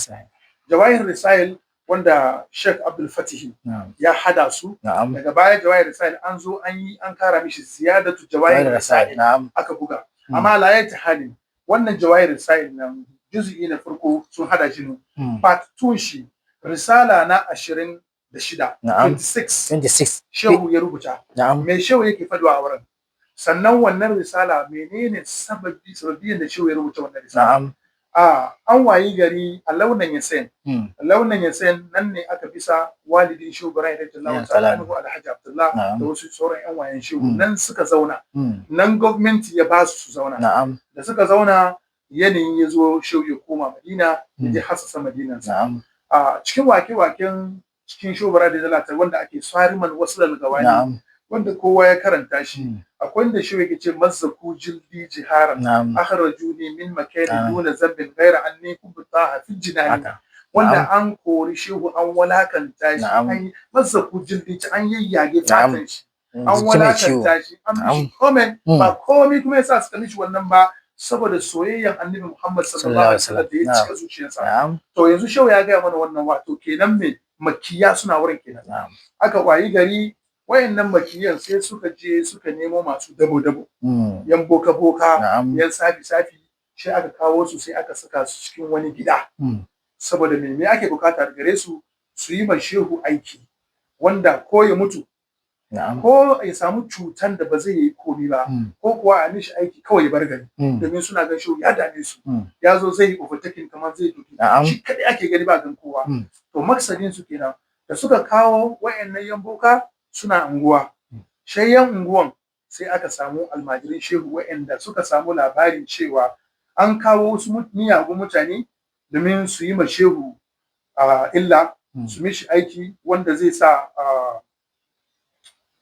Jawahir Risail wanda Sheikh Abdul Fatihi Na'am. ya hada su, Na'am. daga baya Jawahir Risail an zo an yi an kara mishi ziyadatu Jawahir Jawahir Rasail. Risail Na'am. aka buga. Amma la ya halin wannan Jawahir Risail nan, juz'i na farko sun hada shi ne, part 2 shi risala na 26, Na'am. 26, 26. Shehu ya rubuta. Na'am. Me shehu yake faduwa a wurin? Sannan wannan risala, menene sababi sababiyan da shehu ya rubuta wannan risala? Na'am. A an wayi gari a launin Yasin, launin Yasin nan ne aka bisa walidin Shehu Ibrahim radiyallahu Ya, ta'ala ta'ala. anhu, Alhaji Abdullah, Na'am. da wasu sauran yan wayan shehu, nan suka zauna, nan gwamnati ya ba su su zauna. Na'am. Da suka zauna, yanayin ya zo shehu ya koma Madina, ya je hasasa Madinansa. Na'am. A cikin wake-waken cikin Shehu Ibrahim radiyallahu ta'ala wanda ake Sariman Wasu Gawani, Na'am. wanda kowa ya karanta shi, akwai inda shi yake ce mazzaku jildi jiharan, Na'am. akhrajuni min makani Ah. duna zambin ghaira anni kubtaha fi jinani. Haka. Wanda an kori shehu, an walakanta shi, an yi mazzaku jildi, an yayyage fatan shi, an walakanta shi, an mishi comment ba komai kuma yasa suka mishi wannan ba, saboda soyayyan Annabi Muhammad sallallahu alaihi wasallam da ya cika zuciyarsa. To yanzu shehu ya gaya mana wannan, wato kenan me makiya suna wurin kenan. Aka wayi gari wayannan makiyan sai suka je suka nemo masu dabo dabo, yan boka boka, yan safi safi, sai aka kawo su, sai aka saka su cikin wani gida. Saboda me ake bukata gare su? Su yi ma shehu aiki wanda ko ya mutu, ko ya samu cutan da ba zai yi komi ba, ko kuwa a mishi aiki kawai ya bar gari, domin suna gan shehu ya dame su, ya zo zai yi overtaking, kamar zai duki shi kadai ake gani ba gan kowa. To maksadin su kenan da suka kawo wayannan yan boka suna unguwa. Sai yan unguwan, sai aka samu almajirin shehu wayanda suka samu labarin cewa an kawo wasu miyagun mutane domin su yi ma shehu illa, su mishi aiki wanda zai sa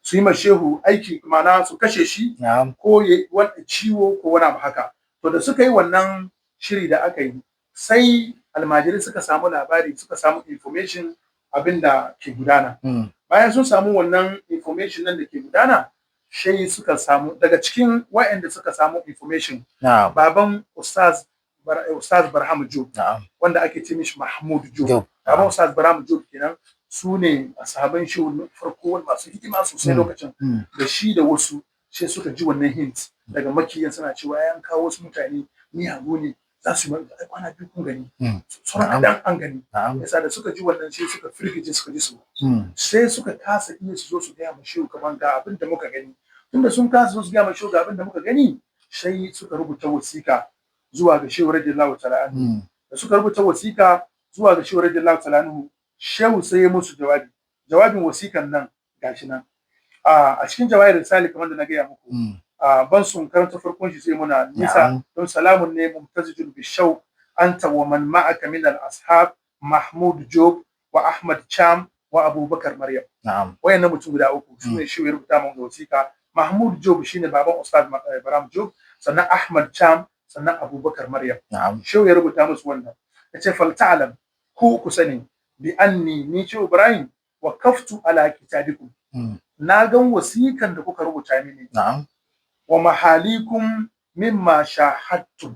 su yi ma shehu aiki, ma'ana su kashe shi ko ya ciwo ko wani abu haka. To da suka yi wannan shiri da aka yi, sai almajirai suka samu labari, suka samu information abin da ke gudana. Bayan sun samu wannan information nan da ke gudana, sai suka samu daga cikin waɗanda suka samu information, baban Ustaz Barham Job, wanda ake ce mishi Mahmud Job, baban Ustaz Barham Job kenan, su ne sahaban shi farko masu hikima sosai lokacin, da shi da wasu, sai suka ji wannan hint daga makiyan suna cewa an kawo wasu mutane miyagu ne za su yi kwana biyu, kun gani sauran kaɗan an gani. Yasa da suka ji wannan sai suka firgice, suka ji su, sai suka kasa iya su zo su gaya ma shehu kamar ga abin da muka gani. Tunda sun kasa zo su gaya ma shehu ga abin da muka gani, sai suka rubuta wasiƙa zuwa ga shehu radiyallahu ta'ala anhu. Da suka rubuta wasiƙa zuwa ga shehu radiyallahu ta'ala anhu, shehu sai ya musu jawabi. Jawabin wasiƙan nan gashi nan a cikin Jawahir Risali, kamar da na gaya muku. Ban sun karanta farkon shi, sai muna nisa, don salamun ne mumtazijun bishau anta wa man ma'aka min al ashab Mahmud Job wa Ahmad Cham wa Abubakar Maryam. Wayannan mutum guda uku su ne shi ya rubuta mun wasiƙa. Mahmud Job shine baban Ustaz Baram Job, sannan Ahmad Cham, sannan Abubakar Maryam. Shehu ya rubuta musu wannan, yace fal ta'lam, ku sani, bi anni, ni ce Ibrahim, wa kaftu ala kitabikum, na gan wasikan da kuka rubuta mini, wa mahalikum mimma shahadtum,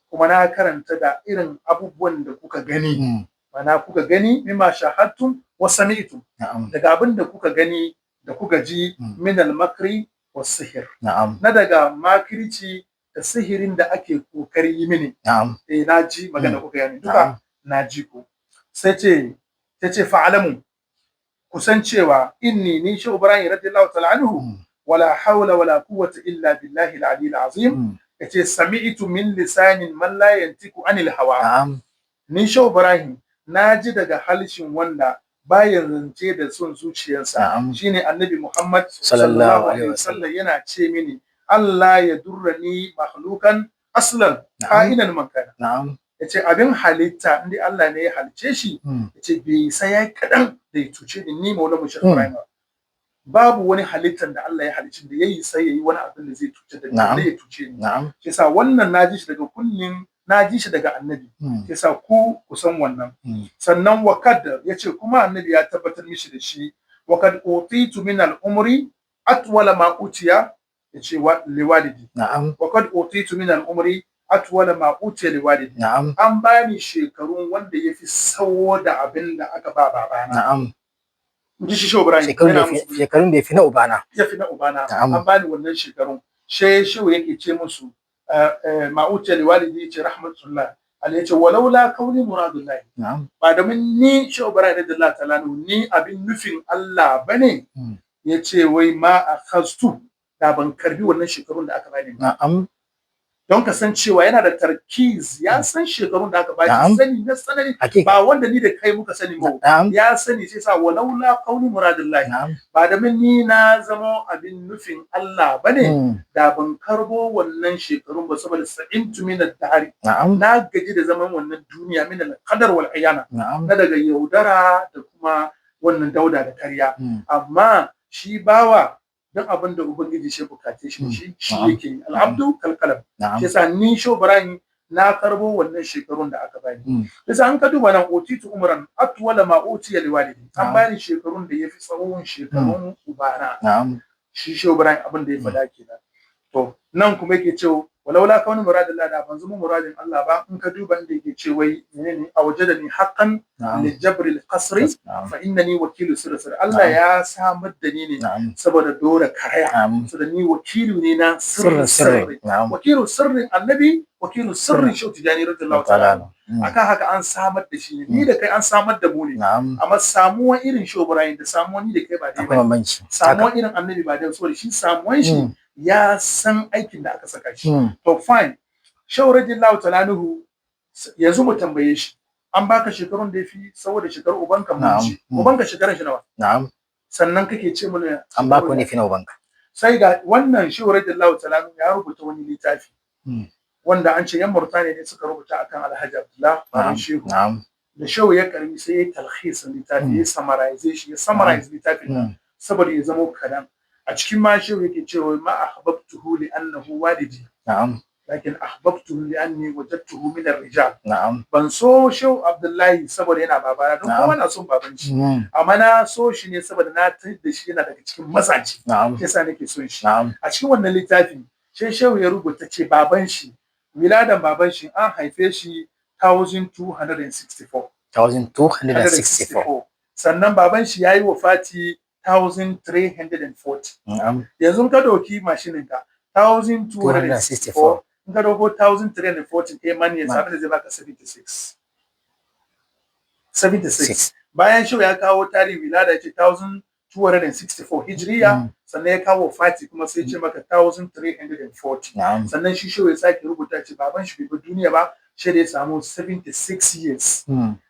kuma na karanta da irin abubuwan da kuka gani, mana kuka gani, mimma shahadtum wa sami'tum, daga abin da kuka gani da kuka ji, min al-makri wa sihir, na daga makirci da sihirin da ake kokari yi mini. Eh, na ji magana kuka yani duka na ji ku. Sai ce fa'alamu, kusan cewa inni, ni shi Ibrahim radiyallahu ta'ala anhu, wala hawla wala quwwata illa billahi al-ali al-azim, yace sami'tu min lisanin man la yantiku anil hawa. Ni shi Ibrahim na ji daga halshin wanda bayan zance da son zuciyarsa, shine Annabi Muhammad sallallahu alaihi wasallam, yana ce mini Allah ya durrani makhlukan aslan ka'inan man kana. Yace abin halitta indai Allah ne ya halice shi, yace bai sai ya kadan da ya tuce ni, ni Maulana Mushrik Ibrahim. Babu wani halittar da Allah ya halicci da yayi sai yayi wani abin da zai tuce da ni, ya tuce ni. Yasa wannan naji shi daga kunnin, naji shi daga Annabi. Yasa ku kusan wannan. Sannan wakad yace kuma Annabi ya tabbatar mishi da shi, wakad utitu min al-umri atwala ma utiya, yace wa liwalidi. Wakad utitu min al-umri atwala ma utiya liwalidi. An bani shekarun wanda yafi sawo da abin da aka ba babana. Ji shi Shehu Ibrahim shekarun da yafi na ubana. Yafi na ubana. An bani wannan shekarun. She shehu yake ce musu ma utiya liwalidi, yace rahmatullah Allah, yace walaula kauni muradullahi. Ba domin ni Shehu Ibrahim radiyallahu ta'ala ni abin nufin Allah bane, yace wai ma akhastu, da ban karbi wannan shekarun da aka bani. Don ka san cewa yana da tarkiz, ya san shekarun da aka bani, sani na sanani, ba wanda ni da kai muka sani ba, ya sani. Sai sa walaula kauni muradullahi, ba da ni na zama abin nufin Allah bane, da ban karbo wannan shekarun ba, saboda sa'intu min ad-dahri, na gaji da zaman wannan duniya, min al-qadar wal ayana, na daga yaudara da kuma wannan dauda da karya. Amma shi bawa don abin da Ubangiji shi bukace shi shi yake yi, al'abdu kalkalam. Shi yasa ni Shehu Ibrahim Na karbo wannan shekarun da aka bani. Bisa an ka duba nan, utitu umran atwala ma utiya liwalidi, an bani shekarun da yafi tsawon shekarun ubana. Shi Shehu Ibrahim abin da ya faɗa kenan. To nan kuma yake cewa walaula kaunu muradillah, da ban zama muradin Allah ba. In ka duba inda yake ce wai menene, a waje da ni haqqan li jabri al-qasri fa innani wakilu sirri sirri. Allah ya samar da ni ne saboda dora karaya, saboda ni wakilu ne na sirri sirri, wakilu sirrin Annabi, wakilu sirrin Shehu Tijani radiyallahu ta'ala. Akan haka an samar da shi ne, ni da kai an samar da mu ne, amma samuwan irin Shehu Ibrahim da samuwan ni da kai ba dai ba, samuwan irin Annabi ba dai, saboda shi samuwan shi ya san aikin da aka saka shi. To fine, Shehu radiyallahu ta'ala anhu, yanzu mu tambaye shi, an baka shekarun da yafi saboda shekarun ubanka, mun ji ubanka shekaran shi nawa? Sannan kake ce mana an baka wani fi na ubanka. Sai ga wannan Shehu radiyallahu ta'ala anhu ya rubuta wani littafi wanda an ce yan Murtaniya ne suka rubuta akan Alhaji Abdullah, baban Shehu. Da Shehu ya karbi, sai ya talhisin littafi, ya summarization, ya summarize littafin saboda ya zama kadan. A cikin ma Shehu yake cewa ma ahbabtuhu li annahu walidi, lakin ahbabtuhu li anni wajadtuhu min ar-rijal. Ban so Shehu Abdullahi saboda yana babana, don kowa na son baban shi, amma na so shi ne saboda na tar da shi yana daga cikin mazaje, shi yasa nake son shi. A cikin wannan littafi sai Shehu ya rubuta ce baban shi, wiladan baban shi, an haife shi 1264. 1264. Sannan baban shi yayi wafati 1340. Yanzu ka dauki mashininka, 1264, in ka dauko 1340, eh man, yanzu abin da zai baka 76, 76. Bayan shi ya kawo tarihi wilada, ya ce 1264 hijriya, sannan ya kawo fati kuma sai ce maka 1340. Sannan shi shi ya sake rubuta ce baban shi bai bar duniya ba shi da ya samu 76 years,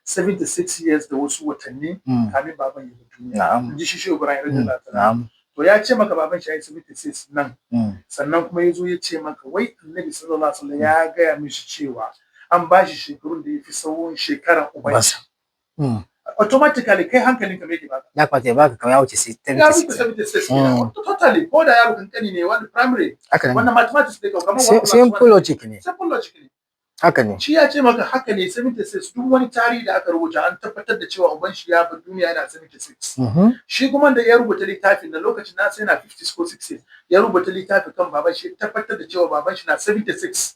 76 years da wasu watanni kamin baban ya bar duniya, in ji shi shi Ibrahim radiyallahu ta'ala. To ya ce maka baban shi ya yi 76 nan, sannan kuma ya zo ya ce maka wai Annabi sallallahu alaihi wasallam ya gaya mishi cewa an ba shi shekarun da ya fi tsawon shekaran uban shi. Automatically kai hankalinka me yake baka? Ya kamata ya baka kamar ya wuce 76, ya wuce 76 kenan totally, ko da yaro kankani ne wani primary. Haka ne. Wannan mathematics ne kamar simple logic ne. Simple logic ne. Haka ne. Shi ya ce maka haka ne, 76. Duk wani tarihi da aka rubuta an tabbatar da cewa uban shi ya bar duniya yana 76. Shi kuma da ya rubuta littafin da lokacin na sai na 50 ko 60 ya rubuta littafin kan baban shi, tabbatar da cewa baban shi na 76.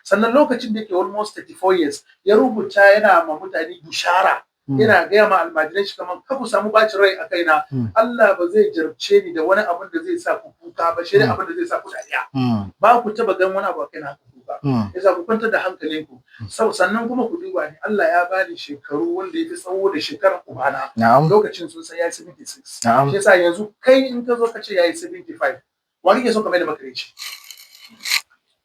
Sannan lokacin da yake almost 34 years ya rubuta, yana ma mutane bushara, yana gaya ma almajiran shi kamar ka ku samu bacin rai a kaina, Allah ba zai jarabce ni da wani abin da zai sa ku kuka ba, shi ne abin da zai sa ku dariya. Ba ku taba gan wani abu a kaina haka kuka, yasa ku kwantar da hankalinku. Sannan kuma ku duba ni, Allah ya bani shekaru wanda ya fi tsawo da shekarar ubana. Lokacin sun san ya yi 76. Shi yasa yanzu kai in ka zo ka ce ya yi 75, wa kake so ka mai da makareci?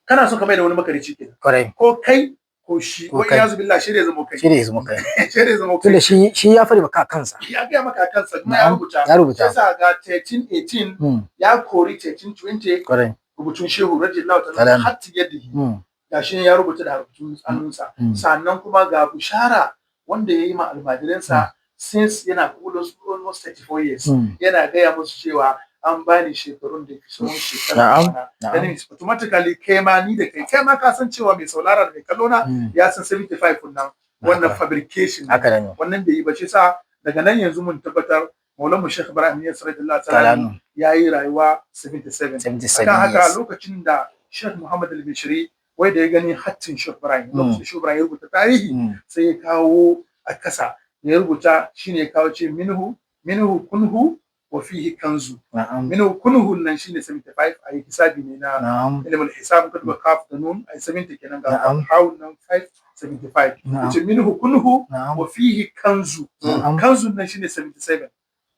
Kana so ka mai da wani makareci kenan. Kwarai. Ko kai ko shi, ko iyazu billah, shi ne zama kai. Shi ne zama kai. Shi ne zama kai. Tunda shi ya fari maka kansa. Ya gaya maka kansa kuma ya rubuta. Ya rubuta. Yasa ga 1318 ya kori 1320. Rubutun Shehu radiyallahu ta'ala hatta yadihi. Gashi ya rubuta da rubutun hannunsa. Sannan kuma ga bushara wanda ya yi ma almajiransa since yana almost 34 years. Yana gaya musu cewa an bani shekarun da fi tsawon shekara. Na'am. Automatically kai ma, ni da kai, kai ma ka san cewa mai saulara da mai kallo na ya san 75 nan wannan fabrication. Wannan bai yi ba. Shi sa daga nan yanzu mun tabbatar Maulan mu Sheikh Ibrahim Inyas radiyallahu ta'ala ya yi rayuwa 77. 77. Akan haka lokacin da Sheikh Muhammad Al-Bishri wai da ya gani hattin Sheikh Ibrahim, lokacin Sheikh Ibrahim ya rubuta tarihi, sai ya kawo a kasa ya rubuta, shine ya kawo ce minhu minhu kunhu wa fihi kanzu. Minhu kunhu nan shine 75, ayi hisabi ne na ilimin hisab, ka duba kaf da nun ai 70 kenan, ga haun nan 5, 75. Yace minhu kunhu wa fihi kanzu, kanzu nan shine 77.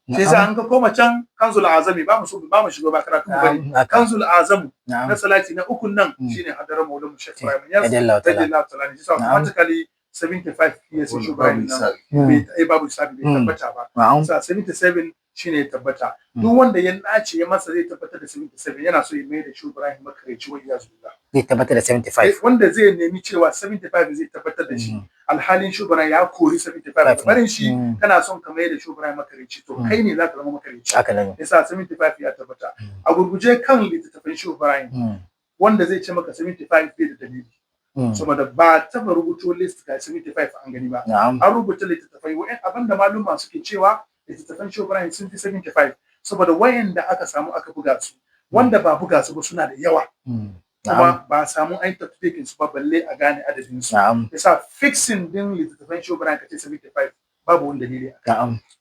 Sai sai an ka koma can Kanzul Azami, ba mu so ba mu shigo ba, karatu bane. Kanzul Azamu na salati na ukun nan shine hadarar Maulana Sheikh Ibrahim Inyas radiyallahu ta'ala. Shi automatically 75 years shi Ibrahim nan bai babu hisabi, bai tabbata ba. Sa 77 shine ya tabbata. Duk wanda ya nace ya masa zai tabbatar da 77, yana so ya mai da shi Ibrahim makareci, wa iyazu billah. Zai tabbatar da 75. Wanda zai nemi cewa 75 zai tabbatar da shi, alhalin shi Ibrahim ya kori 75 barin shi, kana son ka mai da shi Ibrahim makareci, to kai ne zaka zama makareci. Haka ne. Yasa 75 ya tabbata. A gurguje kan littattafan shi Ibrahim, wanda zai ce maka 75 bai da dalili. Saboda ba taba rubuto list ga 75 an gani ba. An rubuta littattafai, wa'in abinda maluma suke cewa littattafan Shehu Ibrahim sun fi 75, saboda wayanda aka samu aka buga su, wanda ba buga su ba suna da yawa, kuma ba samu an tatbikin su ba balle a gane adadin su. Yasa fixing din littattafan Shehu Ibrahim kace 75, babu wani dalili.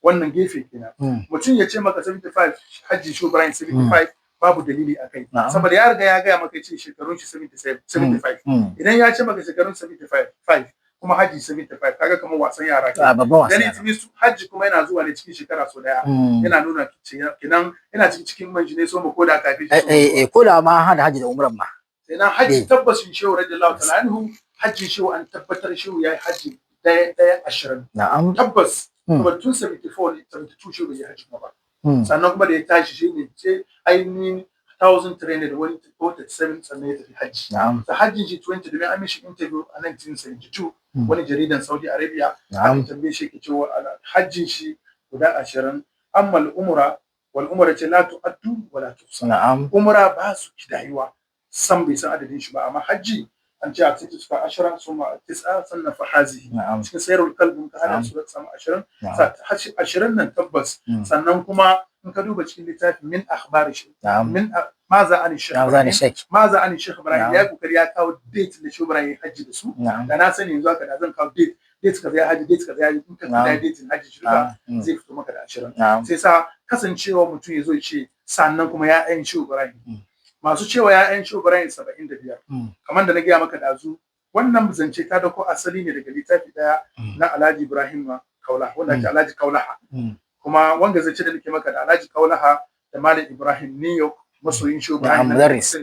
Wannan gefe kenan. Mutum ya ce maka 75, hajji Shehu Ibrahim 75, babu dalili a kai, saboda ya riga ya gaya maka ce shekarun shi 77, 75. Idan ya ce maka shekarun 75 kuma haji 75, kaga kamar wasan yara ke. Babban wasan. Then it means haji kuma yana zuwa ne cikin shekara so daya. Yana nuna kenan yana cikin manji ne so mu koda kafin shi. Eh, ko da ma hada haji da umran ma. Sai haji tabbashin Shehu radiyallahu ta'ala anhu, hajji Shehu an tabbatar Shehu yayi haji daya daya 20. Tabbas. Kuma tun 74, 72 Shehu bai yi haji ba. Sannan kuma da ya tashi shi ne ce ainihin 1337, sannan ya tafi hajji. Da hajjin shi 20, domin an mishi interview a 1972, wani jaridan Saudi Arabia, aka tambaye shi ke cewa hajjin shi guda 20, amma al'umra wal umra ce la tu'addu wa la tuhsa. Umra ba su kidayuwa, san bai san adadin shi ba, amma hajji an ce a cikin suka 10 suma 9, sannan fa hazihi. Cikin sayarwar kalbin ka hada su da samu 20. 20 nan tabbas. Sannan kuma in ka duba cikin littafin min akhbari shi, min maza an Shekh maza an Shekh Ibrahim, ya kokari ya kawo date da Shekh Ibrahim ya hajji da su. Da na sani yanzu haka da zan kawo date, date kaza ya hajji, date kaza ya hajji, in ka kada date hajji shi duka zai fito maka da 20. Sai sa kasancewa mutum ya zo ya ce sannan kuma ya'yan Shekh Ibrahim, masu cewa ya'yan Shekh Ibrahim 75, kamar da na gaya maka dazu, wannan zance ta dauko asali ne daga littafi daya na Alhaji Ibrahim Kaulaha, wanda ake Alhaji Kaulaha. Kuma wanga zance da nake maka da Alhaji Kaulaha da Malam Ibrahim New York, masoyin Shehu Ibrahim, mudarris,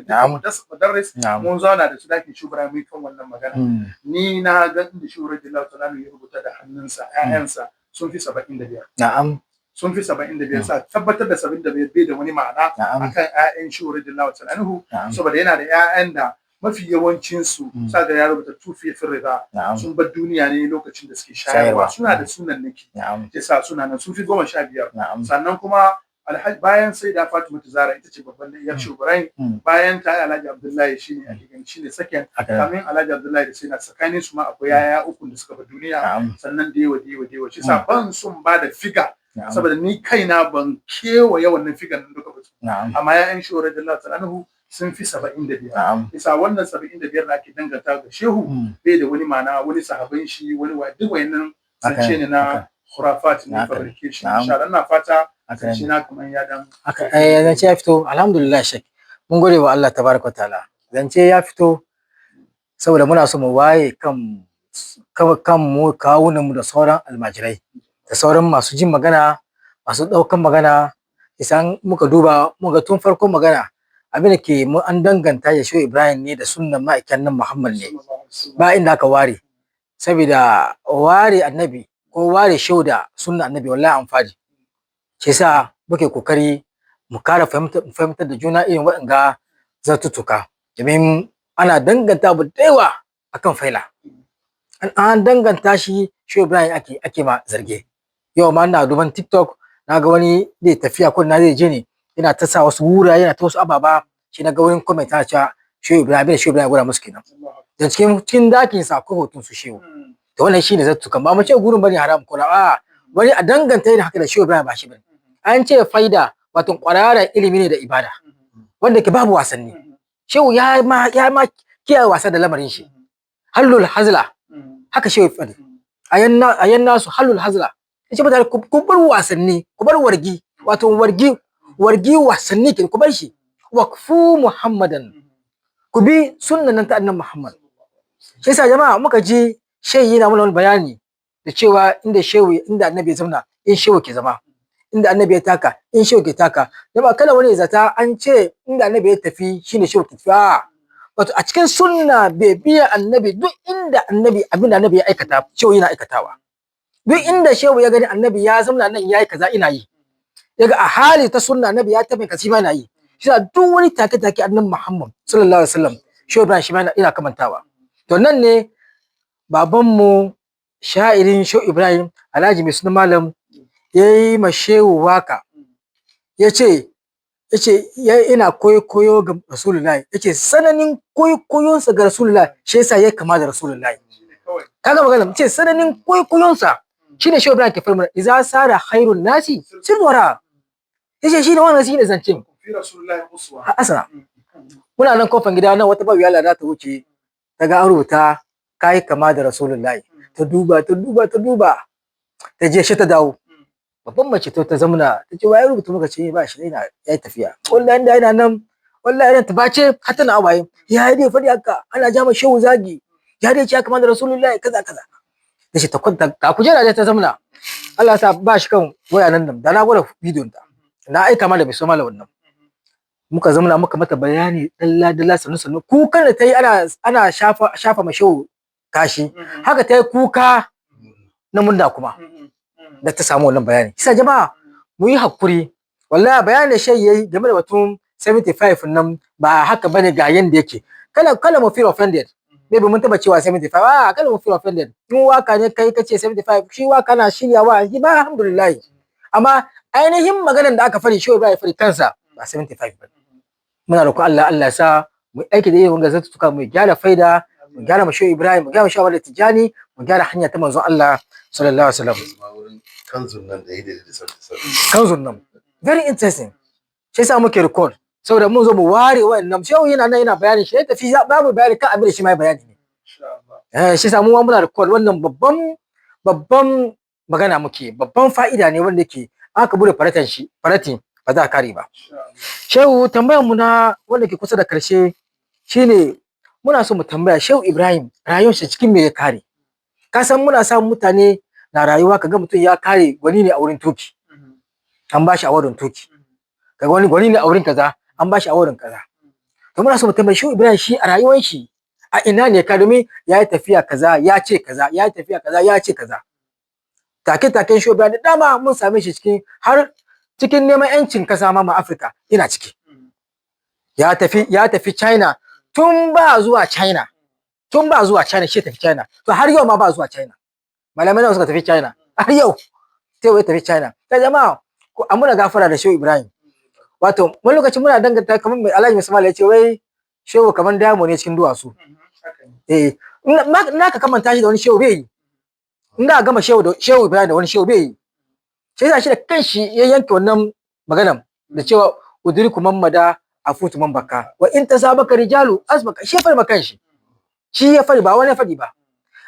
mun zauna da su dakin Shehu Ibrahim kan wannan magana. Ni na ga inda Shehu radiyallahu ta'ala ya rubuta da hannunsa ƴaƴansa sun fi 75. Sun fi 75. Sa tabbatar da 75 bai da wani ma'ana akan ƴaƴan Shehu radiyallahu ta'ala anhu, saboda yana da ƴaƴan da mafi yawancin su sa ga ya rubuta tufi fi rida, sun bar duniya ne lokacin da suke shayarwa, suna da sunan naki yasa suna nan sun fi 15. Sannan kuma Alhaji bayan sai da Fatima Zara ita ce babban yar Shehu Ibrahim, bayan ta Alhaji Abdullahi shine ake gani shine second, kamin Alhaji Abdullahi da sai na tsakanin su ma akwai yaya uku da suka bar duniya. Sannan da yawa da yawa da yawa. Shi sa ban sun ba da figure, saboda ni kaina ban kewaye wannan figure nan duka ba. Amma ya'yan Shehu radiyallahu ta'ala anhu sun fi 75. Isa wannan 75 da ake danganta ga Shehu bai da wani ma'ana, wani sahaban shi wani wa duk wayannan zance ne na khurafat ne, fabrication. Insha Allah ina fata zance na kaman ya dan haka. Eh, zance ya fito, alhamdulillah. Shek, mun gode wa Allah tabaraka ta'ala, zance ya fito, saboda muna so mu waye kan kan mu kawunan mu da sauran almajirai da sauran masu jin magana, masu ɗaukan magana. Isan muka duba muka tun farkon magana, abin da ke mu an danganta ya Shehu Ibrahim ne da sunnan ma'aikan nan Muhammad ne, ba inda aka ware, saboda ware annabi ko ware shehu da sunnan annabi, wallahi an fadi. Shi yasa muke kokari mu kara fahimtar da juna irin waɗanga zartuttuka, domin ana danganta abu da yawa akan faila, an danganta shi Shehu Ibrahim ake ma zarge. Yau ma ina duban TikTok, na ga wani zai tafiya ko na zai je ne, yana ta sa wasu wura, yana ta wasu ababa, shi na ga wurin comment ana cewa Shehu Ibrahim da Shehu Ibrahim gwada musu kenan da cikin dakin sa akwai hoton su Shehu. To wannan shine zattukan. Ba mu ce gurin bane haram ko na a wani a danganta irin haka da Shehu Ibrahim, ba shi bane. An ce faida wato kwararan ilimi ne da ibada wanda ke babu wasanni. Shehu ya ma kiyaye wasa da lamarin shi. Hallul hazla, haka Shehu faɗi, ayan nasu hallul hazla, yace mutane ku bar wasanni, ku bar wargi, wato wargi wargi wasanni ke, ku bar shi, waqfu Muhammadan, ku bi sunnan nan ta annabi Muhammad. Shi yasa jama'a muka ji shehi yana mana wani bayani da cewa inda shehu, inda annabi ya zauna in shehu ke zama, inda annabi ya taka in shehu ke taka. Jama'a, kada wani ya zata an ce inda annabi ya tafi shine shehu ke tafi. Wato a cikin sunna bai biya annabi, duk inda annabi, abin da annabi ya aikata shehu yana aikatawa. Duk inda shehu ya gani annabi ya zauna nan yayi kaza, ina yi. Yaga a hali ta sunna annabi ya tafi kaza, ma yana yi. Shi duk wani take take annabi Muhammad sallallahu alaihi wasallam, shehu Ibrahim shi ma ina kamantawa. To nan ne babanmu sha'irin Shehu Ibrahim, Alhaji mai suna Malam, ya yi ma shehu waka, ya ce ina koyo ga Rasulullahi, ya ce tsananin Kwaikwayonsa ga Rasulullah shi yasa ya kama da Rasulullah. Shine kawai. Kaga magana ce, sananin kwaikwayonsa shine Shehu Ibrahim ke farma iza sara khairun nasi sirwara, yace shine wannan, shine zancen. Fi Rasulullahi uswa. Asana muna nan kofan gida nan, wata babu Allah za ta wuce, ta ga an rubuta kai kama da Rasulullahi. Ta duba, ta duba, ta duba, ta je shi ta dawo. Babban mace ta zamana, ta ce, "Waye rubuta?" Muka ce ba shi yana yayi tafiya. Wallahi inda yana nan, wallahi yana tabace har tana awaye. Ya yi dai fadi haka, ana ja ma Shehu zagi, ya dai ce ya kama da Rasulullahi, kaza kaza. Ta ce ta kwanta ka kujera dai, ta zamana. Allah ya sa ba shi kan waya nan da na gwada bidiyon ta, na aika ma da bai so mala wannan. Muka zamana, muka mata bayani dalla dalla, sannu sannu. Kukan da ta yi, ana shafa shafa ma Shehu kashi, haka ta yi kuka na murna kuma da ta samu wannan bayani. Sai jama'a mu yi hakuri, wallahi bayanin da shai yayi game da batun 75 nan ba haka bane, ga yanda yake. Kala mu feel offended, maybe mun taba cewa 75. Ah, kala mu feel offended. In waka ne kai kace 75, shi waka na shiryawa shi ba, alhamdulillah. Amma ainihin maganar da aka fari, shi ba ya fari kansa ba 75 ba. Muna roƙon Allah, Allah ya sa mu aiki da irin wanga zattuka, mu gyara faida, mu gyara Shehu Ibrahim, mu gyara Shehu Ahmad Tijani, mu gyara hanya ta manzon Allah sallallahu alaihi wasallam. Wurin kanzun nan da ya da 77. Kanzun nan very interesting, shi yasa muke record, saboda mun zo mu ware wannan. Shehu yana nan yana bayani, shi ya tafi, babu bayani kan abin da shi ma ya bayani ne. Insha Allah. Eh, shi yasa mu ma muna record wannan. Babban babban magana muke, babban fa'ida ne wanda yake aka bude faratan shi, faratin ba za a kare ba. Insha Allah. Shehu, tambayar mu na wanda ke kusa da karshe shine, muna so mu tambaya Shehu Ibrahim, rayuwar shi cikin me ya kare? Ka san muna samun mutane na rayuwa, kaga mutum ya kare gwani ne a wurin tuki, an ba shi awadin tuki, kaga wani gwani ne a wurin kaza, an ba shi awadin kaza. To muna so mu tambayi Shehu Ibrahim, shi a rayuwar shi a ina ne ka? Domin ya yi tafiya kaza, ya ce kaza, ya yi tafiya kaza, ya ce kaza. Take taken Shehu Ibrahim da dama mun same shi cikin, har cikin neman yancin kasa ma Afirka ina ciki. Ya tafi China, tun ba zuwa China, tun ba zuwa China shi tafi China. To har yau ma ba zuwa China. Malamai nawa suka tafi China har yau? Sai wai tafi China. Ta jama'a ko amuna gafara da Shehu Ibrahim. Wato wani lokaci muna danganta kamar mai Alhaji Mismal ya ce wai Shehu kamar diamond ne cikin duwatsu. Haka ne. Eh, na ka kamanta shi da wani shehu bai yi. In da gama Shehu da Shehu Ibrahim da wani shehu bai yi. Sai yasa shi da kanshi ya yanke wannan maganan da cewa udriku man mada afutu man baka wa in tasabaka rijalu asbaka. Shi ya fari makan shi, shi ya fari, ba wani ya fari ba.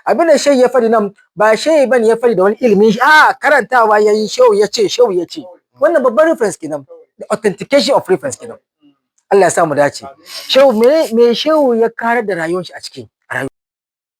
Abin da shehu ya fari nan ba shehu bane ya fari da wani ilimin shi, a karantawa yayi. Shehu ya ce, shehu ya ce, wannan babban reference kenan, the authentication of reference kenan. Allah ya sa mu dace. Shehu, me shehu ya karar da rayuwar shi a ciki?